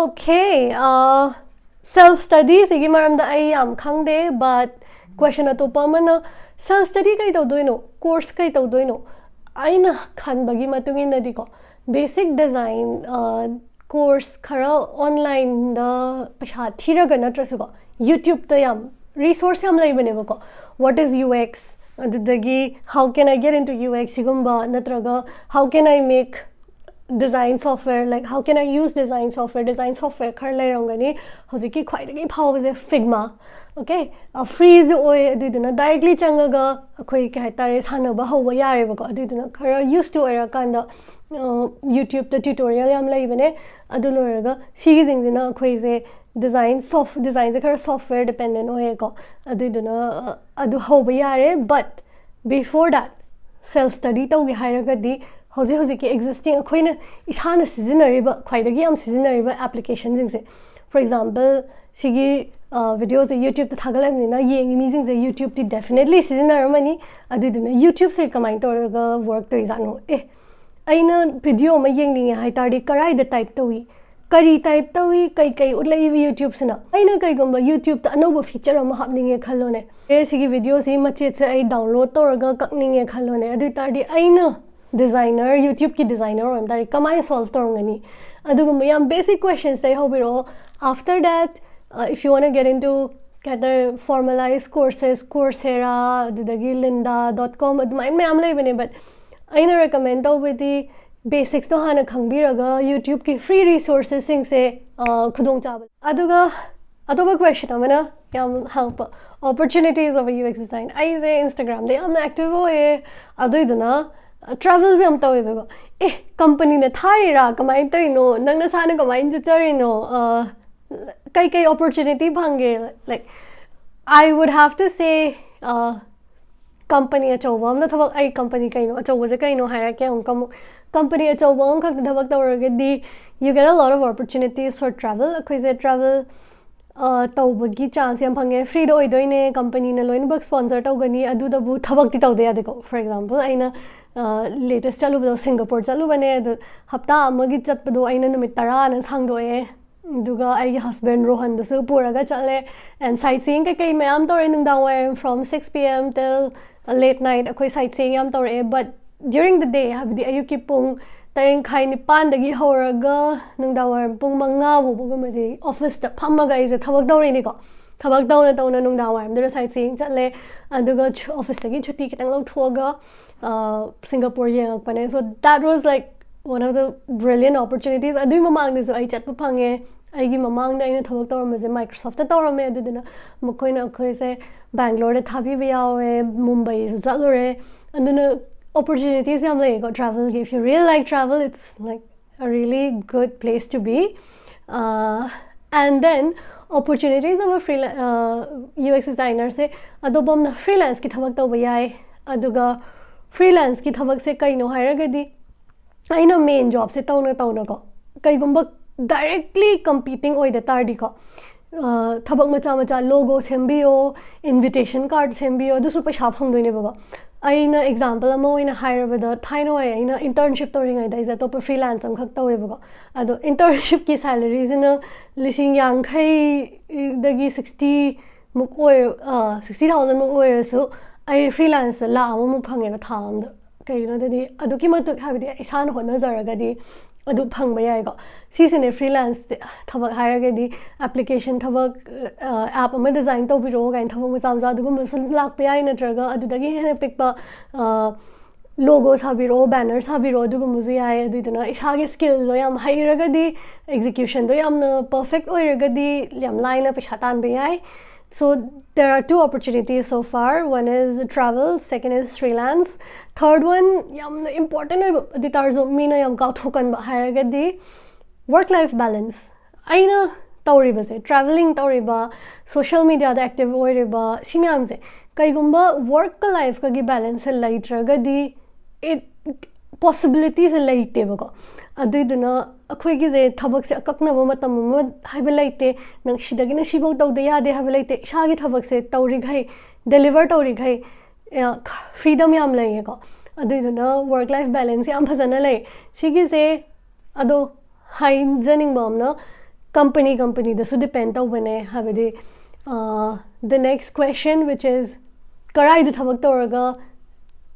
Okay, self study ꯁꯤꯒꯤ ꯃꯔꯝꯗ ꯑꯩ ꯌꯥꯝ ꯈꯪꯗꯦ, but question ꯑꯇꯣꯞꯄ ꯑꯃꯅ, self study ꯀꯩ ꯇꯧꯗꯣꯏꯅꯣ, ꯀꯣꯔꯁ ꯀꯩ ꯇꯧꯗꯣꯏꯅꯣ? ꯑꯩꯅ ꯈꯟꯕꯒꯤ ꯃꯇꯨꯡ ꯏꯟꯅꯗꯤꯀꯣ, ꯕꯦꯁꯤꯛ ꯗꯤꯖꯥꯏꯟ ꯀꯣꯔꯁ ꯈꯔ ꯑꯣꯟꯂꯥꯏꯟꯗ ꯄꯩꯁꯥ ꯊꯤꯔꯒ ꯅꯠꯇ꯭ꯔꯁꯨꯀꯣ, ꯌꯨꯇ꯭ꯌꯨꯕꯇ ꯌꯥꯝ ꯔꯤꯁꯣꯔꯁ ꯌꯥꯝ ꯂꯩꯕꯅꯦꯕꯀꯣ꯫ What is UX? ꯑꯗꯨꯗꯒꯤ how can I get into UX ꯁꯤꯒꯨꯝꯕ, ꯅꯠꯇ꯭ꯔꯒ how can I make design software, like how can I use design software, design software ꯈꯔ ꯂꯩꯔꯝꯒꯅꯤ꯫ ꯍꯧꯖꯤꯛꯀꯤ ꯈ꯭ꯋꯥꯏꯗꯒꯤ ꯐꯥꯎꯕꯁꯦ Figma꯫ Okay, ꯐ꯭ꯔꯤꯁꯨ ꯑꯣꯏ, ꯑꯗꯨꯏꯗꯨꯅ ꯗꯥꯏꯔꯦꯛꯂꯤ ꯆꯪꯉꯒ ꯑꯩꯈꯣꯏ ꯀꯩ ꯍꯥꯏꯇꯥꯔꯦ, ꯁꯥꯟꯅꯕ ꯍꯧꯕ ꯌꯥꯔꯦꯕꯀꯣ꯫ ꯑꯗꯨꯏꯗꯨꯅ ꯈꯔ ꯌꯨꯁ ꯇꯨ ꯑꯣꯏꯔꯀꯥꯟꯗ ꯌꯨꯇ꯭ꯌꯨꯕꯇ ꯇ꯭ꯌꯨꯇꯣꯔꯤꯌꯦꯜ ꯌꯥꯝ ꯂꯩꯕꯅꯦ꯫ ꯑꯗꯨ ꯂꯣꯏꯔꯒ ꯁꯤꯒꯤꯁꯤꯡꯁꯤꯅ ꯑꯩꯈꯣꯏꯁꯦ ꯗꯤꯖꯥꯏꯟ ꯁꯣꯐ ꯗꯤꯖꯥꯏꯟꯁꯦ ꯈꯔ ꯁꯣꯐꯋꯦꯌꯔ ꯗꯤꯄꯦꯟꯗꯦꯟ ꯑꯣꯏꯌꯦꯀꯣ꯫ ꯑꯗꯨꯏꯗꯨꯅ ꯑ, ꯑꯗꯨ ꯍꯧꯕ ꯌꯥꯔꯦ꯫ But before that, self study ꯇꯧꯒꯦ ꯍꯥꯏꯔꯒꯗꯤ ꯍꯧꯖꯤꯛ ꯍꯧꯖꯤꯛꯀꯤ ꯑꯦꯛꯖꯤꯁꯇꯤꯡ ꯑꯩꯈꯣꯏꯅ ꯏꯁꯥꯅ ꯁꯤꯖꯤꯟꯅꯔꯤꯕ, ꯈ꯭ꯋꯥꯏꯗꯒꯤ ꯌꯥꯝ ꯁꯤꯖꯤꯟꯅꯔꯤꯕ ꯑꯦꯄ꯭ꯂꯤꯀꯦꯁꯟꯁꯤꯡꯁꯦ, for example, ꯁꯤꯒꯤ ꯚꯤꯗꯤꯑꯣꯁꯦ ꯌꯨꯇ꯭ꯌꯨꯕꯇ ꯊꯥꯒꯠꯂꯕꯅꯤꯅ ꯌꯦꯡꯉꯤ ꯃꯤꯁꯤꯡꯁꯦ ꯌꯨꯇ꯭ꯌꯨꯕꯇꯤ ꯗꯦꯐꯤꯅꯦꯠꯂꯤ ꯁꯤꯖꯤꯟꯅꯔꯝꯃꯅꯤ꯫ ꯑꯗꯨꯏꯗꯨꯅ ꯌꯨꯇ꯭ꯌꯨꯕꯁꯦ ꯀꯃꯥꯏꯅ ꯇꯧꯔꯒ ꯋꯔꯛ ꯇꯧꯔꯤꯖꯥꯠꯅꯣ? ꯑꯦ, ꯑꯩꯅ ꯚꯤꯗꯤꯑꯣ ꯑꯃ ꯌꯦꯡꯅꯤꯡꯉꯦ ꯍꯥꯏ ꯇꯥꯔꯗꯤ ꯀꯔꯥꯏꯗ ꯇꯥꯏꯞ ꯇꯧꯏ? ꯀꯔꯤ ꯇꯥꯏꯞ ꯇꯧꯏ? ꯀꯩ ꯀꯩ ꯎꯠꯂꯛꯏꯕ ꯌꯨꯇ꯭ꯌꯨꯕꯁꯤꯅ? ꯑꯩꯅ ꯀꯩꯒꯨꯝꯕ ꯌꯨꯇ꯭ꯌꯨꯕꯇ ꯑꯅꯧꯕ ꯐꯤꯆꯔ ꯑꯃ ꯍꯥꯞꯅꯤꯡꯉꯦ ꯈꯜꯂꯣꯅꯦ꯫ ꯑꯦ, ꯁꯤꯒꯤ ꯚꯤꯗꯤꯑꯣꯁꯤ ꯃꯆꯦꯠꯁꯦ ꯑꯩ ꯗꯥꯎꯟꯂꯣꯗ ꯇꯧꯔꯒ ꯀꯛꯅꯤꯡꯉꯦ ꯈꯜꯂꯣꯅꯦ꯫ ꯑꯗꯨ ꯑꯣꯏ ꯇꯥꯔꯗꯤ ꯑꯩꯅ ꯗꯤꯖꯥꯏꯅꯔ, ꯌꯨꯇ꯭ꯌꯨꯕꯀꯤ ꯗꯤꯖꯥꯏꯅꯔ ꯑꯣꯏꯔꯝ ꯇꯥꯔꯗꯤ ꯀꯃꯥꯏꯅ ꯁꯣꯜꯕ ꯇꯧꯔꯝꯒꯅꯤ? ꯑꯗꯨꯒꯨꯝꯕ ꯌꯥꯝ basic ꯀ꯭ꯋꯦꯁꯟꯁꯇꯩ ꯍꯧꯕꯤꯔꯛꯑꯣ꯫ After that, if you wanna get into ꯀꯩ ꯍꯥꯏꯇꯥꯔꯦ, ꯐꯣꯔꯃꯦꯂꯥꯏꯁ ꯀꯣꯔꯁꯦꯁ, ꯀꯣꯔꯁꯦꯔꯥ, ꯑꯗꯨꯗꯒꯤ ꯂꯤꯟꯗꯥ ꯗꯣꯠ ꯀꯣꯝ, ꯑꯗꯨꯃꯥꯏꯅ ꯃꯌꯥꯝ ꯂꯩꯕꯅꯦ꯫ But ꯑꯩꯅ recommend ꯇꯧꯕꯗꯤ basics ꯇꯣ ꯍꯥꯟꯅ ꯈꯪꯕꯤꯔꯒ YouTube ꯀꯤ free resources ꯁꯤꯡꯁꯦ ꯈꯨꯗꯣꯡꯆꯥꯕ꯫ ꯑꯗꯨꯒ ꯑꯇꯣꯞꯄ question ꯑꯃꯅ ꯌꯥꯝ ꯍꯪꯉꯛꯄ, opportunities of UX design꯫ ꯑꯩꯁꯦ Instagram ꯗ ꯌꯥꯝꯅ active ꯑꯣꯏꯌꯦ, ꯑꯗꯨꯏꯗꯨꯅ travel ꯁꯦ ꯌꯥꯝ ꯇꯧꯋꯦꯕꯀꯣ꯫ ꯑꯦ, company ꯅ ꯊꯥꯔꯤꯔꯥ, ꯀꯃꯥꯏꯅ ꯇꯧꯔꯤꯅꯣ, ꯅꯪ ꯅꯁꯥꯅ ꯀꯃꯥꯏꯅ ꯆꯠꯆꯔꯤꯅꯣ, ꯀꯩꯀꯩ opportunity ꯐꯪꯒꯦ? Like, I would have to say, company ꯑꯆꯧꯕ ꯑꯃꯗ ꯊꯕꯛ, ꯑꯩ company ꯀꯩꯅꯣ ꯑꯆꯧꯕꯁꯦ ꯀꯩꯅꯣ ꯍꯥꯏꯔꯛꯀꯦ ꯑꯃꯨꯛꯀ ꯑꯃꯨꯛ꯫ Company ꯑꯆꯧꯕ ꯑꯃꯈꯛꯇ ꯊꯕꯛ ꯇꯧꯔꯒꯗꯤ you get a lot of opportunities for travel꯫ ꯑꯩꯈꯣꯏꯁꯦ travel ꯇꯧꯕꯒꯤ chance ꯌꯥꯝ ꯐꯪꯉꯦ, free ꯗ ꯑꯣꯏꯗꯣꯏꯅꯦ, company ꯅ ꯂꯣꯏꯅꯃꯛ sponsor ꯇꯧꯒꯅꯤ꯫ ꯑꯗꯨꯗꯕꯨ ꯊꯕꯛꯇꯤ ꯇꯧꯗ ꯌꯥꯗꯦꯀꯣ꯫ For example, ꯑꯩꯅ latest ꯆꯠꯂꯨꯕꯗꯣ Singapore ꯆꯠꯂꯨꯕꯅꯦ꯫ ꯑꯗꯨ ꯍꯞꯇꯥ ꯑꯃꯒꯤ ꯆꯠꯄꯗꯣ ꯑꯩꯅ ꯅꯨꯃꯤꯠ ꯇꯔꯥꯅ ꯁꯥꯡꯗꯣꯛꯑꯦ꯫ ꯑꯗꯨꯒ ꯑꯩꯒꯤ husband ꯔꯣꯍꯟꯗꯨꯁꯨ ꯄꯨꯔꯒ ꯆꯠꯂꯦ꯫ And sightseeing ꯀꯩꯀꯩ ꯃꯌꯥꯝ ꯇꯧꯔꯦ, ꯅꯨꯡꯗꯥꯡ ꯋꯥꯏꯔꯝ from six P M till late night ꯑꯩꯈꯣꯏ sightseeing ꯌꯥꯝ ꯇꯧꯔꯛꯑꯦ꯫ But during the day, ꯍꯥꯏꯕꯗꯤ ꯑꯌꯨꯛꯀꯤ ꯄꯨꯡ ꯇꯔꯦꯠ ꯃꯈꯥꯏ ꯅꯤꯄꯥꯟꯗꯒꯤ ꯍꯧꯔꯒ ꯅꯨꯡꯗꯥꯡ ꯋꯥꯏꯔꯝ ꯄꯨꯡ ꯃꯉꯥ ꯐꯥꯎꯕꯒꯨꯝꯕꯗꯤ office ꯇ ꯐꯝꯃꯒ ꯑꯩꯁꯦ ꯊꯕꯛ ꯇꯧꯔꯤꯅꯤꯀꯣ꯫ ꯊꯕꯛ ꯇꯧꯅ ꯇꯧꯅ ꯅꯨꯡꯗꯥꯡ ꯋꯥꯏꯔꯝꯗꯨꯗ sightseeing ꯆꯠꯂꯦ꯫ ꯑꯗꯨꯒ office ꯇꯒꯤ ꯁꯨꯇꯤ ꯈꯤꯇꯪ ꯂꯧꯊꯣꯛꯑꯒ Singapore ꯌꯦꯡꯉꯛꯄꯅꯦ꯫ So that was, like, one of the brilliant opportunities꯫ ꯑꯗꯨꯒꯤ ꯃꯃꯥꯡꯗꯁꯨ ꯑꯩ ꯆꯠꯄ ꯐꯪꯉꯦ꯫ ꯑꯩꯒꯤ ꯃꯃꯥꯡꯗ ꯑꯩꯅ ꯊꯕꯛ ꯇꯧꯔꯝꯕꯁꯦ Microsoft ꯇ ꯇꯧꯔꯝꯃꯦ꯫ ꯑꯗꯨꯗꯨꯅ ꯃꯈꯣꯏꯅ ꯑꯩꯈꯣꯏꯁꯦ Bangalore ꯗ ꯊꯥꯕꯤꯕ ꯌꯥꯎꯋꯦ, ꯃꯨꯝꯕꯩꯁꯨ ꯆꯠꯂꯨꯔꯦ꯫ ꯑꯗꯨꯅ opportunities ꯌꯥꯝ ꯂꯩꯌꯦꯀꯣ travel ꯒꯤ꯫ If you really like travel, it's, like, a really good place to be꯫ And then opportunities of a freelance UX designer ꯁꯦ ꯑꯇꯣꯞꯄ ꯑꯃꯅ freelance ꯀꯤ ꯊꯕꯛ ꯇꯧꯕ ꯌꯥꯏ꯫ ꯑꯗꯨꯒ freelance ꯀꯤ ꯊꯕꯛꯁꯦ ꯀꯩꯅꯣ ꯍꯥꯏꯔꯒꯗꯤ, ꯑꯩꯅ main job ꯁꯦ ꯇꯧꯅ ꯇꯧꯅꯀꯣ, ꯀꯩꯒꯨꯝꯕ directly competing ꯑꯣꯏꯗ ꯇꯥꯔꯗꯤꯀꯣ, ꯊꯕꯛ ꯃꯆꯥ ꯃꯆꯥ, logo ꯁꯦꯝꯕꯤꯌꯣ, invitation card ꯁꯦꯝꯕꯤꯌꯣ, ꯑꯗꯨꯁꯨ ꯄꯩꯁꯥ ꯐꯪꯗꯣꯏꯅꯦꯕꯀꯣ꯫ ꯑꯩꯅ example ꯑꯃ ꯑꯣꯏꯅ ꯍꯥꯏꯔꯕꯗ, ꯊꯥꯏꯅ ꯋꯥꯏ ꯑꯩꯅ internship ꯇꯧꯔꯤꯉꯩꯗ ꯑꯩꯁꯦ ꯑꯇꯣꯞꯄ freelance ꯑꯃꯈꯛ ꯇꯧꯋꯦꯕꯀꯣ꯫ ꯑꯗꯣ internship ꯀꯤ salary ꯁꯤꯅ ꯂꯤꯁꯤꯡ ꯌꯥꯡꯈꯩꯗꯒꯤ sixty ꯃꯨꯛ ꯑꯣꯏꯔ sixty thousand ꯃꯨꯛ ꯑꯣꯏꯔꯁꯨ, ꯑꯩ freelance ꯇ ꯂꯥꯈ ꯑꯃꯃꯨꯛ ꯐꯪꯉꯦꯕ ꯊꯥ ꯑꯃꯗ꯫ ꯀꯩꯒꯤꯅꯣꯗꯗꯤ ꯑꯗꯨꯛꯀꯤ ꯃꯇꯤꯛ, ꯍꯥꯏꯕꯗꯤ ꯏꯁꯥꯅ ꯍꯣꯠꯅꯖꯔꯒꯗꯤ ꯑꯗꯨ ꯐꯪꯕ ꯌꯥꯏꯀꯣ꯫ ꯁꯤꯁꯤꯅꯦ freelance ꯊꯕꯛ ꯍꯥꯏꯔꯒꯗꯤ꯫ Application ꯊꯕꯛ, app ꯑꯃ design ꯇꯧꯕꯤꯔꯛꯑꯣ ꯀꯥꯏꯅ ꯊꯕꯛ ꯃꯆꯥ ꯃꯆꯥ ꯑꯗꯨꯒꯨꯝꯕꯁꯨ ꯂꯥꯛꯄ ꯌꯥꯏ, ꯅꯠꯇ꯭ꯔꯒ ꯑꯗꯨꯗꯒꯤ ꯍꯦꯟꯅ ꯄꯤꯛꯄ ꯂꯣꯒꯣ ꯁꯥꯕꯤꯔꯛꯑꯣ, ꯕꯦꯅꯔ ꯁꯥꯕꯤꯔꯛꯑꯣ, ꯑꯗꯨꯒꯨꯝꯕꯁꯨ ꯌꯥꯏ꯫ ꯑꯗꯨꯗꯨꯅ ꯏꯁꯥꯒꯤ ꯁ꯭ꯀꯤꯜꯗꯣ ꯌꯥꯝ ꯍꯩꯔꯒꯗꯤ, ꯑꯦꯛꯖꯤꯀ꯭ꯌꯨꯁꯟꯗꯣ ꯌꯥꯝꯅ ꯄꯔꯐꯦꯛ ꯑꯣꯏꯔꯒꯗꯤ ꯌꯥꯝ ꯂꯥꯏꯅ ꯄꯩꯁꯥ ꯇꯥꯟꯕ ꯌꯥꯏ꯫ So there are two opportunities so far. One is travel, second is freelance. Third one, ꯌꯥꯝꯅ ꯏꯝꯄꯣꯔꯇꯦꯟ ꯑꯣꯏꯕ ꯑꯗꯨ ꯇꯥꯔꯁꯨ ꯃꯤꯅ ꯌꯥꯝ ꯀꯥꯎꯊꯣꯛꯀꯟꯕ ꯍꯥꯏꯔꯒꯗꯤ work life balance. ꯑꯩꯅ ꯇꯧꯔꯤꯕꯁꯦ, ꯇ꯭ꯔꯥꯚꯦꯂꯤꯡ ꯇꯧꯔꯤꯕ, ꯁꯣꯁꯤꯌꯦꯜ ꯃꯤꯗꯤꯌꯥꯗ ꯑꯦꯛꯇꯤꯚ ꯑꯣꯏꯔꯤꯕ, ꯁꯤ ꯃꯌꯥꯝꯁꯦ ꯀꯩꯒꯨꯝꯕ ꯋꯔꯛꯀ ꯂꯥꯏꯐꯀꯒꯤ ꯕꯦꯂꯦꯟꯁꯁꯦ ꯂꯩꯇ꯭ꯔꯒꯗꯤ it ꯄꯣꯁꯤꯕꯤꯂꯤꯇꯤꯁꯦ ꯂꯩꯇꯦꯕꯀꯣ꯫ ꯑꯗꯨꯏꯗꯨꯅ ꯑꯩꯈꯣꯏꯒꯤꯁꯦ ꯊꯕꯛꯁꯦ ꯑꯀꯛꯅꯕ ꯃꯇꯝ ꯑꯃ ꯍꯥꯏꯕ ꯂꯩꯇꯦ, ꯅꯪ ꯁꯤꯗꯒꯤꯅ ꯁꯤꯐꯧ ꯇꯧꯗ ꯌꯥꯗꯦ ꯍꯥꯏꯕ ꯂꯩꯇꯦ꯫ ꯏꯁꯥꯒꯤ ꯊꯕꯛꯁꯦ ꯇꯧꯔꯤꯈꯩ, ꯗꯦꯂꯤꯚꯔ ꯇꯧꯔꯤꯈꯩ ꯐ꯭ꯔꯤꯗꯝ ꯌꯥꯝ ꯂꯩꯌꯦꯀꯣ꯫ ꯑꯗꯨꯏꯗꯨꯅ ꯋꯔꯛ ꯂꯥꯏꯐ ꯕꯦꯂꯦꯟꯁ ꯌꯥꯝ ꯐꯖꯅ ꯂꯩ꯫ ꯁꯤꯒꯤꯁꯦ ꯑꯗꯣ ꯍꯥꯏꯖꯅꯤꯡꯕ ꯑꯃꯅ, ꯀꯝꯄꯅꯤ ꯀꯝꯄꯅꯤꯗꯁꯨ ꯗꯤꯄꯦꯟ ꯇꯧꯕꯅꯦ꯫ ꯍꯥꯏꯕꯗꯤ, the next question, which is, ꯀꯔꯥꯏꯗ ꯊꯕꯛ ꯇꯧꯔꯒ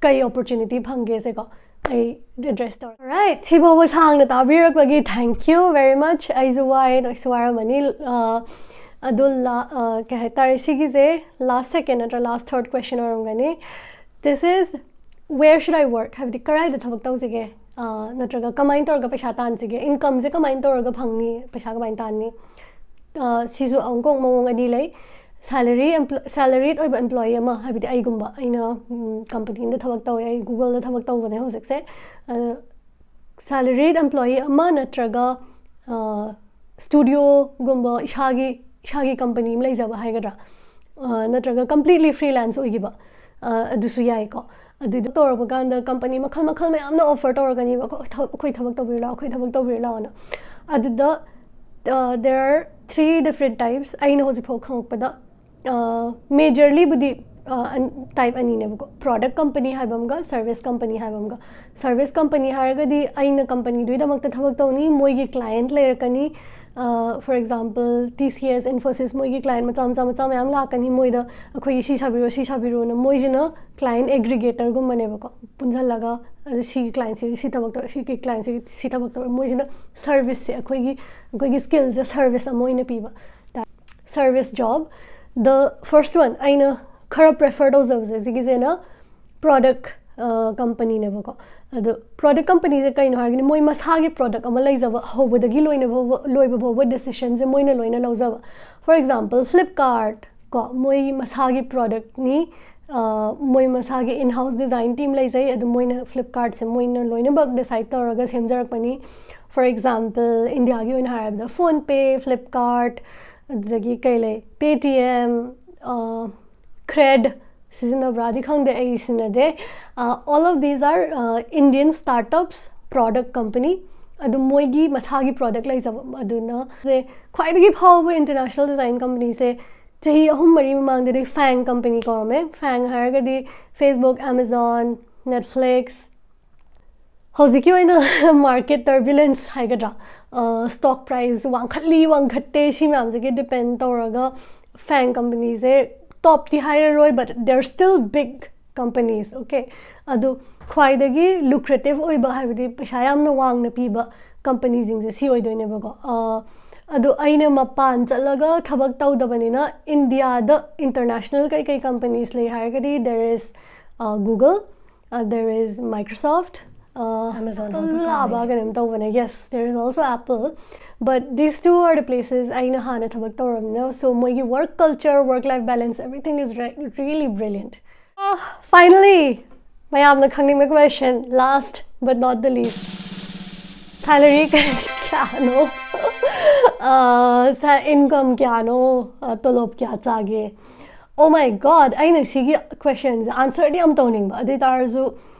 ꯀꯩ ꯑꯣꯄꯣꯔꯆꯨꯅꯤꯇꯤ ꯐꯪꯒꯦꯁꯦꯀꯣ, ꯑꯩ ꯑꯦꯗ꯭ꯔꯦꯁ ꯇꯧꯔꯦ꯫ ꯔꯥꯏꯠ, ꯁꯤꯐꯥꯎꯕ ꯁꯥꯡꯅ ꯇꯥꯕꯤꯔꯛꯄꯒꯤ thank you very much. ꯑꯩꯁꯨ ꯋꯥꯏ, ꯅꯣꯏꯁꯨ ꯋꯥꯔꯝꯃꯅꯤ꯫ ꯑ, ꯑꯗꯣ ꯂꯥ-, ꯑ, ꯀꯩ ꯍꯥꯏꯇꯥꯔꯦ, ꯁꯤꯒꯤꯁꯦ ꯂꯥꯁ ꯁꯦꯀꯦꯟ ꯅꯠꯇ꯭ꯔ ꯂꯥꯁ ꯊꯔꯠ ꯀ꯭ꯋꯦꯁꯟ ꯑꯣꯏꯔꯝꯒꯅꯤ꯫ This is, where should I work? ꯍꯥꯏꯕꯗꯤ ꯀꯔꯥꯏꯗ ꯊꯕꯛ ꯇꯧꯁꯤꯒꯦ? ꯑ, ꯅꯠꯇ꯭ꯔꯒ ꯀꯃꯥꯏꯅ ꯇꯧꯔꯒ ꯄꯩꯁꯥ ꯇꯥꯟꯁꯤꯒꯦ? ꯏꯟꯀꯝꯁꯦ ꯀꯃꯥꯏꯅ ꯇꯧꯔꯒ ꯐꯪꯅꯤ? ꯄꯩꯁꯥ ꯀꯃꯥꯏꯅ ꯇꯥꯟꯅꯤ? ꯑ, ꯁꯤꯁꯨ ꯑꯃꯨꯛꯀ ꯃꯑꯣꯡ ꯑꯅꯤ ꯂꯩ꯫ ꯁꯦꯂꯔꯤ, salaried ꯑꯣꯏꯕ ꯑꯦꯝꯄ꯭ꯂꯣꯌꯤ ꯑꯃ, ꯍꯥꯏꯕꯗꯤ ꯑꯩꯒꯨꯝꯕ, ꯑꯩꯅ ꯀꯝꯄꯅꯤ ꯑꯃꯗ ꯊꯕꯛ ꯇꯧꯋꯦ, ꯑꯩ ꯒꯨꯒꯜꯗ ꯊꯕꯛ ꯇꯧꯕꯅꯦ ꯍꯧꯖꯤꯛꯁꯦ꯫ ꯑꯗ ꯁꯦꯂꯔꯤꯗ ꯑꯦꯝꯄ꯭ꯂꯣꯌꯤ ꯑꯃ ꯅꯠꯇ꯭ꯔꯒ, ꯑ, ꯁ꯭ꯇꯨꯗꯤꯑꯣꯒꯨꯝꯕ ꯏꯁꯥꯒꯤ, ꯏꯁꯥꯒꯤ ꯀꯝꯄꯅꯤ ꯑꯃ ꯂꯩꯖꯕ ꯍꯥꯏꯒꯗ꯭ꯔꯥ, ꯑ, ꯅꯠꯇ꯭ꯔꯒ ꯀꯝꯄ꯭ꯂꯤꯠꯂꯤ ꯐ꯭ꯔꯤꯂꯦꯟꯁ ꯑꯣꯏꯈꯤꯕ, ꯑ, ꯑꯗꯨꯁꯨ ꯌꯥꯏꯀꯣ꯫ ꯑꯗꯨꯗ ꯇꯧꯔꯛꯄ ꯀꯥꯟꯗ ꯀꯝꯄꯅꯤ ꯃꯈꯜ ꯃꯈꯜ ꯃꯌꯥꯝꯅ ꯑꯣꯐꯔ ꯇꯧꯔꯛꯀꯅꯤꯕꯀꯣ, "ꯊ-, ꯑꯩꯈꯣꯏ ꯊꯕꯛ ꯇꯧꯕꯤꯔꯨ ꯂꯥꯛꯑꯣ, ꯑꯩꯈꯣꯏ ꯊꯕꯛ ꯇꯧꯕꯤꯔꯨ ꯂꯥꯛꯑꯣꯅ"꯫ ꯑꯗꯨꯗ, ꯑ, there are three different types ꯑꯩꯅ ꯍꯧꯖꯤꯛꯐꯥꯎ ꯈꯪꯉꯛꯄꯗ꯫ ꯃꯦꯖꯔꯂꯤꯕꯨꯗꯤ ꯇꯥꯏꯞ ꯑꯅꯤꯅꯦꯕꯀꯣ, ꯄ꯭ꯔꯣꯗꯛ ꯀꯝꯄꯅꯤ ꯍꯥꯏꯕ ꯑꯃꯒ ꯁꯔꯚꯤꯁ ꯀꯝꯄꯅꯤ ꯍꯥꯏꯕ ꯑꯃꯒ꯫ ꯁꯔꯚꯤꯁ ꯀꯝꯄꯅꯤ ꯍꯥꯏꯔꯒꯗꯤ ꯑꯩꯅ ꯀꯝꯄꯅꯤꯗꯨꯒꯤꯗꯃꯛꯇ ꯊꯕꯛ ꯇꯧꯅꯤ, ꯃꯣꯏꯒꯤ ꯀ꯭ꯂꯥꯏꯟꯠ ꯂꯩꯔꯛꯀꯅꯤ꯫ For example, T C S, Infosys, ꯃꯣꯏꯒꯤ ꯀ꯭ꯂꯥꯏꯟꯠ ꯃꯆꯥ ꯃꯆꯥ ꯃꯆꯥ ꯃꯌꯥꯝ ꯂꯥꯛꯀꯅꯤ, ꯃꯣꯏꯗ ꯑꯩꯈꯣꯏꯒꯤ ꯁꯤ ꯁꯥꯕꯤꯔꯣ, ꯁꯤ ꯁꯥꯕꯤꯔꯣꯅ꯫ ꯃꯣꯏꯁꯤꯅ ꯀ꯭ꯂꯥꯏꯟꯠ ꯑꯦꯒ꯭ꯔꯤꯒꯦꯇꯔꯒꯨꯝꯕꯅꯦꯕꯀꯣ, ꯄꯨꯟꯁꯤꯜꯂꯒ ꯑꯗꯨ ꯁꯤꯒꯤ ꯀ꯭ꯂꯥꯏꯟꯠꯁꯤꯒꯤ ꯁꯤ ꯊꯕꯛ ꯇꯧꯔꯦ, ꯁꯤꯒꯤ ꯀ꯭ꯂꯥꯏꯟꯠꯁꯤꯒꯤ ꯁꯤ ꯊꯕꯛ ꯇꯧꯔꯦ꯫ ꯃꯣꯏꯁꯤꯅ ꯁꯔꯚꯤꯁꯁꯦ, ꯑꯩꯈꯣꯏꯒꯤ, ꯑꯩꯈꯣꯏꯒꯤ ꯁ꯭ꯀꯤꯜꯁꯦ ꯁꯔꯚꯤꯁ ꯑꯃ ꯑꯣꯏꯅ ꯄꯤꯕ꯫ Service job. The first one, ꯑꯩꯅ ꯈꯔ ꯄ꯭ꯔꯤꯐꯔ ꯇꯧꯖꯕꯁꯦ ꯁꯤꯒꯤꯁꯦꯅ ꯄ꯭ꯔꯣꯗꯛ ꯀꯝꯄꯅꯤꯅꯦꯕꯀꯣ꯫ ꯑꯗꯣ product companyꯁꯦ ꯀꯩꯅꯣ ꯍꯥꯏꯔꯒꯗꯤ ꯃꯣꯏ ꯃꯁꯥꯒꯤ product ꯑꯃ ꯂꯩꯖꯕ, ꯍꯧꯕꯗꯒꯤ ꯂꯣꯏꯅ ꯐꯥꯎꯕ, ꯂꯣꯏꯕ ꯐꯥꯎꯕ decisionꯁꯦ ꯃꯣꯏꯅ ꯂꯣꯏꯅ ꯂꯧꯖꯕ꯫ For example, Flipkart ꯀꯣ, ꯃꯣꯏ ꯃꯁꯥꯒꯤ productꯅꯤ꯫ ꯃꯣꯏ ꯃꯁꯥꯒꯤ in-house design team ꯂꯩꯖꯩ꯫ ꯑꯗꯨ ꯃꯣꯏꯅ Flipkartꯁꯦ ꯃꯣꯏꯅ ꯂꯣꯏꯅꯃꯛ decide ꯇꯧꯔꯒ ꯁꯦꯝꯖꯔꯛꯄꯅꯤ꯫ For example, ꯏꯟꯗꯤꯌꯥꯒꯤ ꯑꯣꯏꯅ ꯍꯥꯏꯔꯕꯗ PhonePe, Flipkart, ꯑꯗꯨꯗꯒꯤ ꯀꯩ ꯂꯩ, Paytm, Kred ꯁꯤꯖꯤꯟꯅꯕ꯭ꯔꯥꯗꯤ ꯈꯪꯗꯦ, ꯑꯩ ꯁꯤꯖꯤꯟꯅꯗꯦ꯫ All of these are Indian startups, product company. ꯑꯗꯨ ꯃꯣꯏꯒꯤ ꯃꯁꯥꯒꯤ product ꯂꯩꯖꯕ꯫ ꯑꯗꯨꯅ ꯁꯦ ꯈ꯭ꯋꯥꯏꯗꯒꯤ ꯐꯥꯎꯕ international design companyꯁꯦ ꯆꯍꯤ ꯑꯍꯨꯝ ꯃꯔꯤ ꯃꯃꯥꯡꯗꯗꯤ FAANG company ꯀꯧꯔꯝꯃꯦ꯫ FAANG ꯍꯥꯏꯔꯒꯗꯤ Facebook, Amazon, Netflix꯫ ꯍꯧꯖꯤꯛꯀꯤ ꯑꯣꯏꯅ market turbulence ꯍꯥꯏꯒꯗ꯭ꯔꯥ, stock price ꯋꯥꯡꯈꯠꯂꯤ ꯋꯥꯡꯈꯠꯇꯦ, ꯁꯤ ꯃꯌꯥꯝꯁꯤꯒꯤ depend ꯇꯧꯔꯒ FAANG companyꯁꯦ topꯇꯤ ꯍꯥꯏꯔꯔꯣꯏ, but they're still big companies, okay? ꯑꯗꯨ ꯈ꯭ꯋꯥꯏꯗꯒꯤ lucrative ꯑꯣꯏꯕ, ꯍꯥꯏꯕꯗꯤ ꯄꯩꯁꯥ ꯌꯥꯝꯅ ꯋꯥꯡꯅ ꯄꯤꯕ companyꯁꯤꯡꯁꯦ ꯁꯤ ꯑꯣꯏꯗꯣꯏꯅꯦꯕꯀꯣ꯫ ꯑꯗꯨ ꯑꯩꯅ ꯃꯄꯥꯟ ꯆꯠꯂꯒ ꯊꯕꯛ ꯇꯧꯗꯕꯅꯤꯅ ꯏꯟꯗꯤꯌꯥꯗ international ꯀꯩꯀꯩ companies ꯂꯩ ꯍꯥꯏꯔꯒꯗꯤ, there is Google, there is Microsoft, Amazon ꯂꯥꯛꯑꯕ ꯀꯩꯅꯣꯝ ꯇꯧꯕꯅꯦ꯫ Yes, there is also Apple. But these two are the places ꯑꯩꯅ ꯍꯥꯟꯅ ꯊꯕꯛ ꯇꯧꯔꯕꯅꯤꯅ, so ꯃꯣꯏꯒꯤ work culture, work life balance, everything is really brilliant. Finally, ꯃꯌꯥꯝꯅ ꯈꯪꯅꯤꯡꯕ question, last but not the least, salary ꯀꯌꯥꯅꯣ? Income ꯀꯌꯥꯅꯣ? ꯇꯣꯂꯣꯞ ꯀꯌꯥ ꯆꯥꯒꯦ? Oh my God, ꯑꯩꯅ ꯁꯤꯒꯤ questionꯁꯦ answerꯗꯤ ꯌꯥꯝ ꯇꯧꯅꯤꯡꯕ, ꯑꯗꯨ ꯑꯣꯏ ꯇꯥꯔꯁꯨ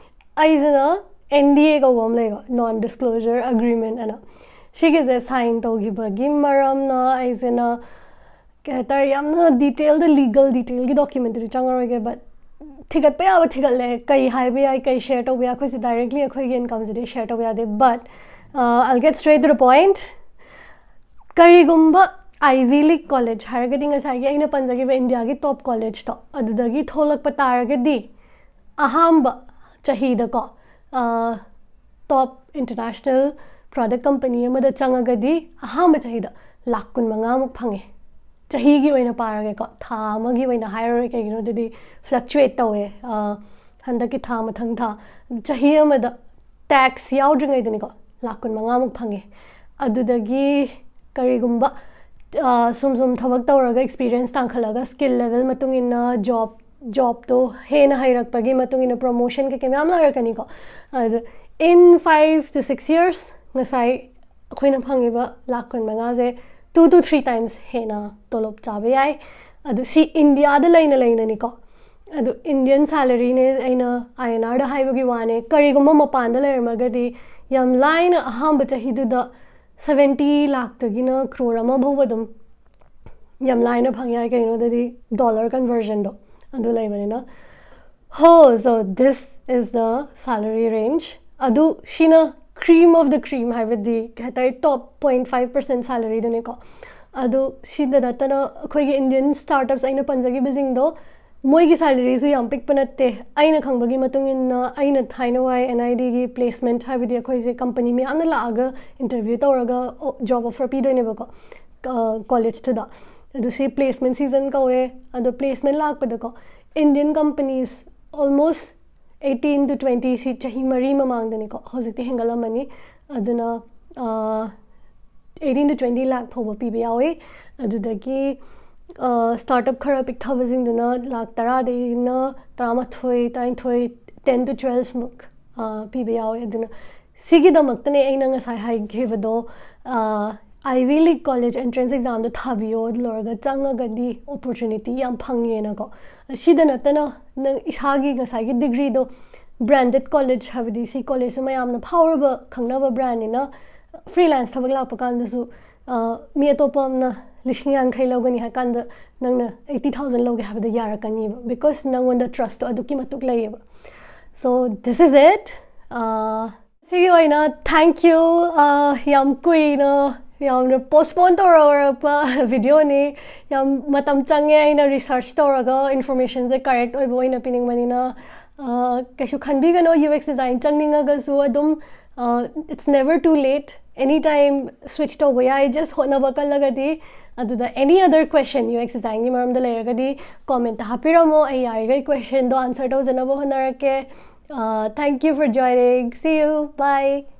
ꯑꯩꯁꯤꯅ NDA ꯀꯧꯕ ꯑꯃ ꯂꯩꯀꯣ, non disclosure agreement ꯑꯅ꯫ ꯁꯤꯒꯤꯁꯦ sign ꯇꯧꯈꯤꯕꯒꯤ ꯃꯔꯝꯅ ꯑꯩꯁꯤꯅ ꯀꯩ ꯍꯥꯏꯇꯥꯔꯦ, ꯌꯥꯝꯅ detailꯗ legal detailꯒꯤ documentꯗꯨꯗꯤ ꯆꯪꯉꯔꯣꯏꯒꯦ, but ꯊꯤꯒꯠꯄ ꯌꯥꯕ ꯊꯤꯒꯠꯂꯦ, ꯀꯩ ꯍꯥꯏꯕ ꯌꯥꯏ, ꯀꯩ share ꯇꯧꯕ ꯌꯥꯏ, ꯑꯩꯈꯣꯏꯁꯦ directly ꯑꯩꯈꯣꯏꯒꯤ incomeꯁꯤꯗꯤ share ꯇꯧꯕ ꯌꯥꯗꯦ꯫ But I'll get straight to the point. ꯀꯔꯤꯒꯨꯝꯕ Ivy League college ꯍꯥꯏꯔꯒꯗꯤ ꯉꯁꯥꯏꯒꯤ ꯑꯩꯅ ꯄꯟꯖꯈꯤꯕ ꯏꯟꯗꯤꯌꯥꯒꯤ top collegeꯇꯣ, ꯑꯗꯨꯗꯒꯤ ꯊꯣꯛꯂꯛꯄ ꯇꯥꯔꯒꯗꯤ ꯑꯍꯥꯟꯕ ꯆꯍꯤꯗꯀꯣ, top international product company ꯑꯃꯗ ꯆꯪꯉꯒꯗꯤ ꯑꯍꯥꯟꯕ ꯆꯍꯤꯗ ꯂꯥꯛ ꯀꯨꯟꯃꯉꯥꯃꯨꯛ ꯐꯪꯉꯦ꯫ ꯆꯍꯤꯒꯤ ꯑꯣꯏꯅ ꯄꯥꯔꯒꯦꯀꯣ, ꯊꯥ ꯑꯃꯒꯤ ꯑꯣꯏꯅ ꯍꯥꯏꯔꯔꯣꯏ, ꯀꯩꯒꯤꯅꯣꯗꯗꯤ fluctuate ꯇꯧꯋꯦ꯫ ꯍꯟꯗꯛꯀꯤ ꯊꯥ, ꯃꯊꯪ ꯊꯥ, ꯆꯍꯤ ꯑꯃꯗ ꯇꯦꯛꯁ ꯌꯥꯎꯗ꯭ꯔꯤꯉꯩꯗꯅꯤꯀꯣ, ꯂꯥꯛ ꯀꯨꯟ ꯃꯉꯥꯃꯨꯛ ꯐꯪꯉꯦ꯫ ꯑꯗꯨꯗꯒꯤ ꯀꯔꯤꯒꯨꯝꯕ ꯑ, ꯁꯨꯝ ꯁꯨꯝ ꯊꯕꯛ ꯇꯧꯔꯒ ꯑꯦꯛꯁꯄꯤꯔꯤꯌꯦꯟꯁ ꯇꯥꯟꯈꯠꯂꯒ ꯁ꯭ꯀꯤꯜ ꯂꯦꯚꯦꯜ ꯃꯇꯨꯡ ꯏꯟꯅ ꯖꯣꯕꯇꯣ ꯍꯦꯟꯅ ꯍꯩꯔꯛꯄꯒꯤ ꯃꯇꯨꯡ ꯏꯟꯅ ꯄ꯭ꯔꯣꯃꯣꯁꯟ ꯀꯩꯀꯩ ꯃꯌꯥꯝ ꯂꯥꯛꯀꯅꯤꯀꯣ꯫ ꯑꯗꯨ in five to six years ꯉꯁꯥꯏ ꯑꯩꯈꯣꯏꯅ ꯐꯪꯉꯤꯕ ꯂꯥꯛ ꯀꯨꯟ ꯃꯉꯥꯁꯦ two to three times ꯍꯦꯟꯅ ꯇꯣꯂꯣꯞ ꯆꯥꯕ ꯌꯥꯏ꯫ ꯑꯗꯨ ꯁꯤ ꯏꯟꯗꯤꯌꯥꯗ ꯂꯩꯅ ꯂꯩꯅꯅꯤꯀꯣ꯫ ꯑꯗꯨ ꯏꯟꯗꯤꯌꯟ ꯁꯦꯂꯔꯤꯅꯦ, ꯑꯩꯅ ꯑꯥꯏ ꯑꯦꯟ ꯑꯥꯔꯗ ꯍꯥꯏꯕꯒꯤ ꯋꯥꯅꯦ꯫ ꯀꯔꯤꯒꯨꯝꯕ ꯃꯄꯥꯟꯗ ꯂꯩꯔꯝꯃꯒꯗꯤ ꯌꯥꯝ ꯂꯥꯏꯅ ꯑꯍꯥꯟꯕ ꯆꯍꯤꯗꯨꯗ ꯁꯚꯦꯟꯇꯤ ꯂꯥꯛꯇꯒꯤꯅ ꯀ꯭ꯔꯣꯔ ꯑꯃ ꯐꯥꯎꯕ ꯑꯗꯨꯝ ꯌꯥꯝ ꯂꯥꯏꯅ ꯐꯪ ꯌꯥꯏ꯫ ꯀꯩꯅꯣꯗꯗꯤ ꯗꯣꯂꯔ ꯀꯟꯚꯔꯖꯟꯗꯣ ꯑꯗꯨ ꯂꯩꯕꯅꯤꯅ꯫ ꯍꯣ, so this is the salary range. ꯑꯗꯨ ꯁꯤꯅ cream of the cream, ꯍꯥꯏꯕꯗꯤ ꯀꯩ ꯍꯥꯏꯇꯥꯔꯦ, ꯇꯣꯞ ꯄꯣꯏꯟ ꯐꯥꯏꯚ ꯄꯔꯁꯦꯟ ꯁꯦꯂꯔꯤꯗꯨꯅꯤꯀꯣ꯫ ꯑꯗꯨ ꯁꯤꯗ ꯅꯠꯇꯅ ꯑꯩꯈꯣꯏꯒꯤ ꯏꯟꯗꯤꯌꯟ ꯁ꯭ꯇꯥꯔꯠꯑꯞꯁ ꯑꯩꯅ ꯄꯟꯖꯈꯤꯕꯁꯤꯡꯗꯣ, ꯃꯣꯏꯒꯤ ꯁꯦꯂꯔꯤꯁꯨ ꯌꯥꯝ ꯄꯤꯛꯄ ꯅꯠꯇꯦ꯫ ꯑꯩꯅ ꯈꯪꯕꯒꯤ ꯃꯇꯨꯡ ꯏꯟꯅ, ꯑꯩꯅ ꯊꯥꯏꯅ ꯋꯥꯏ ꯑꯦꯟ ꯑꯥꯏ ꯗꯤꯒꯤ ꯄ꯭ꯂꯦꯁꯃꯦꯟꯠ, ꯍꯥꯏꯕꯗꯤ ꯑꯩꯈꯣꯏꯁꯦ ꯀꯝꯄꯅꯤ ꯃꯌꯥꯝꯅ ꯂꯥꯛꯑꯒ ꯏꯟꯇꯔꯚ꯭ꯌꯨ ꯇꯧꯔꯒ ꯖꯣꯕ ꯑꯣꯐꯔ ꯄꯤꯗꯣꯏꯅꯦꯕꯀꯣ, ꯀꯣꯂꯦꯖꯇꯨꯗ꯫ ꯑꯗꯨ ꯁꯤ ꯄ꯭ꯂꯦꯁꯃꯦꯟꯠ ꯁꯤꯖꯟ ꯀꯧꯋꯦ꯫ ꯑꯗꯣ ꯄ꯭ꯂꯦꯁꯃꯦꯟꯠ ꯂꯥꯛꯄꯗꯀꯣ, Indian companies almost eighteen to twenty, ꯁꯤ ꯆꯍꯤ ꯃꯔꯤ ꯃꯃꯥꯡꯗꯅꯤꯀꯣ, ꯍꯧꯖꯤꯛꯇꯤ ꯍꯦꯟꯒꯠꯂꯝꯃꯅꯤ꯫ ꯑꯗꯨꯅ ꯑꯩꯠꯇꯤꯟ ꯇꯨ ꯇ꯭ꯋꯦꯟꯇꯤ ꯂꯥꯛ ꯐꯥꯎꯕ ꯄꯤꯕ ꯌꯥꯎꯋꯤ꯫ ꯑꯗꯨꯗꯒꯤ ꯁ꯭ꯇꯥꯔꯠꯑꯞ ꯈꯔ ꯄꯤꯛꯊꯕꯁꯤꯡꯗꯨꯅ ꯂꯥꯛ ꯇꯔꯥꯗꯒꯤꯅ ꯇꯔꯥꯃꯥꯊꯣꯏ, ꯇꯔꯥꯅꯤꯊꯣꯏ, ten to twelve ꯃꯨꯛ ꯄꯤꯕ ꯌꯥꯎꯋꯤ꯫ ꯑꯗꯨꯅ ꯁꯤꯒꯤꯗꯃꯛꯇꯅꯦ ꯑꯩꯅ ꯉꯁꯥꯏ ꯍꯥꯏꯈꯤꯕꯗꯣ, ꯑꯥꯏꯚꯤ ꯂꯤꯒ ꯀꯣꯂꯦꯖ ꯑꯦꯟꯇ꯭ꯔꯦꯟꯁ ꯑꯦꯛꯖꯥꯝꯗꯣ ꯊꯥꯕꯤꯌꯣ, ꯑꯗꯨ ꯂꯣꯏꯔꯒ ꯆꯪꯉꯒꯗꯤ ꯑꯣꯄꯣꯔꯆꯨꯅꯤꯇꯤ ꯌꯥꯝ ꯐꯪꯉꯦꯅꯀꯣ꯫ ꯁꯤꯗ ꯅꯠꯇꯅ ꯅꯪ ꯏꯁꯥꯒꯤ ꯉꯁꯥꯏꯒꯤ ꯗꯤꯒ꯭ꯔꯤꯗꯣ ꯕ꯭ꯔꯥꯟꯗꯦꯗ ꯀꯣꯂꯦꯖ, ꯍꯥꯏꯕꯗꯤ ꯁꯤ ꯀꯣꯂꯦꯖꯁꯤ ꯃꯌꯥꯝꯅ ꯐꯥꯎꯔꯕ ꯈꯪꯅꯕ ꯕ꯭ꯔꯥꯟꯅꯤꯅ, ꯐ꯭ꯔꯤꯂꯥꯟꯁ ꯊꯕꯛ ꯂꯥꯛꯄ ꯀꯥꯟꯗꯁꯨ, ꯑ, ꯃꯤ ꯑꯇꯣꯞꯄ ꯑꯃꯅ ꯂꯤꯁꯤꯡ ꯌꯥꯡꯈꯩ ꯂꯧꯒꯅꯤ ꯍꯥꯏ ꯀꯥꯟꯗ ꯅꯪꯅ ꯑꯩꯠꯇꯤ ꯊꯥꯎꯖꯟ ꯂꯧꯒꯦ ꯍꯥꯏꯕꯗ ꯌꯥꯔꯛꯀꯅꯤꯕ, ꯕꯤꯀꯣꯁ ꯅꯪꯉꯣꯟꯗ ꯇ꯭ꯔꯁꯇꯣ ꯑꯗꯨꯛꯀꯤ ꯃꯇꯤꯛ ꯂꯩꯌꯦꯕ꯫ So this is it. ꯑ, ꯁꯤꯒꯤ ꯑꯣꯏꯅ thank you꯫ ꯑ, ꯌꯥꯝ ꯀꯨꯏꯅ, ꯌꯥꯝꯅ ꯄꯣꯁꯄꯣꯟ ꯇꯧꯔꯛꯄ ꯚꯤꯗꯤꯑꯣꯅꯤ꯫ ꯌꯥꯝ ꯃꯇꯝ ꯆꯪꯉꯦ ꯑꯩꯅ ꯔꯤꯁꯔꯆ ꯇꯧꯔꯒ ꯏꯟꯐꯣꯔꯃꯦꯁꯟꯁꯦ ꯀꯔꯦꯛ ꯑꯣꯏꯕ ꯑꯣꯏꯅ ꯄꯤꯅꯤꯡꯕꯅꯤꯅ꯫ ꯑ, ꯀꯩꯁꯨ ꯈꯟꯕꯤꯒꯅꯨ, ꯌꯨ ꯑꯦꯛꯁ ꯗꯤꯖꯥꯏꯟ ꯆꯪꯅꯤꯡꯉꯒꯁꯨ ꯑꯗꯨꯝ It's never too late, anytime switch ꯇꯧꯕ ꯌꯥꯏ, just ꯍꯣꯠꯅꯕ ꯀꯜꯂꯒꯗꯤ꯫ ꯑꯗꯨꯗ any other question UX design ꯒꯤ ꯃꯔꯝꯗ ꯂꯩꯔꯒꯗꯤ comment ꯇ ꯍꯥꯞꯄꯤꯔꯝꯃꯣ, ꯑꯩ ꯌꯥꯔꯤꯈꯩ question ꯗꯣ answer ꯇꯧꯖꯅꯕ ꯍꯣꯠꯅꯔꯛꯀꯦ꯫ Thank you for joining, see you, bye.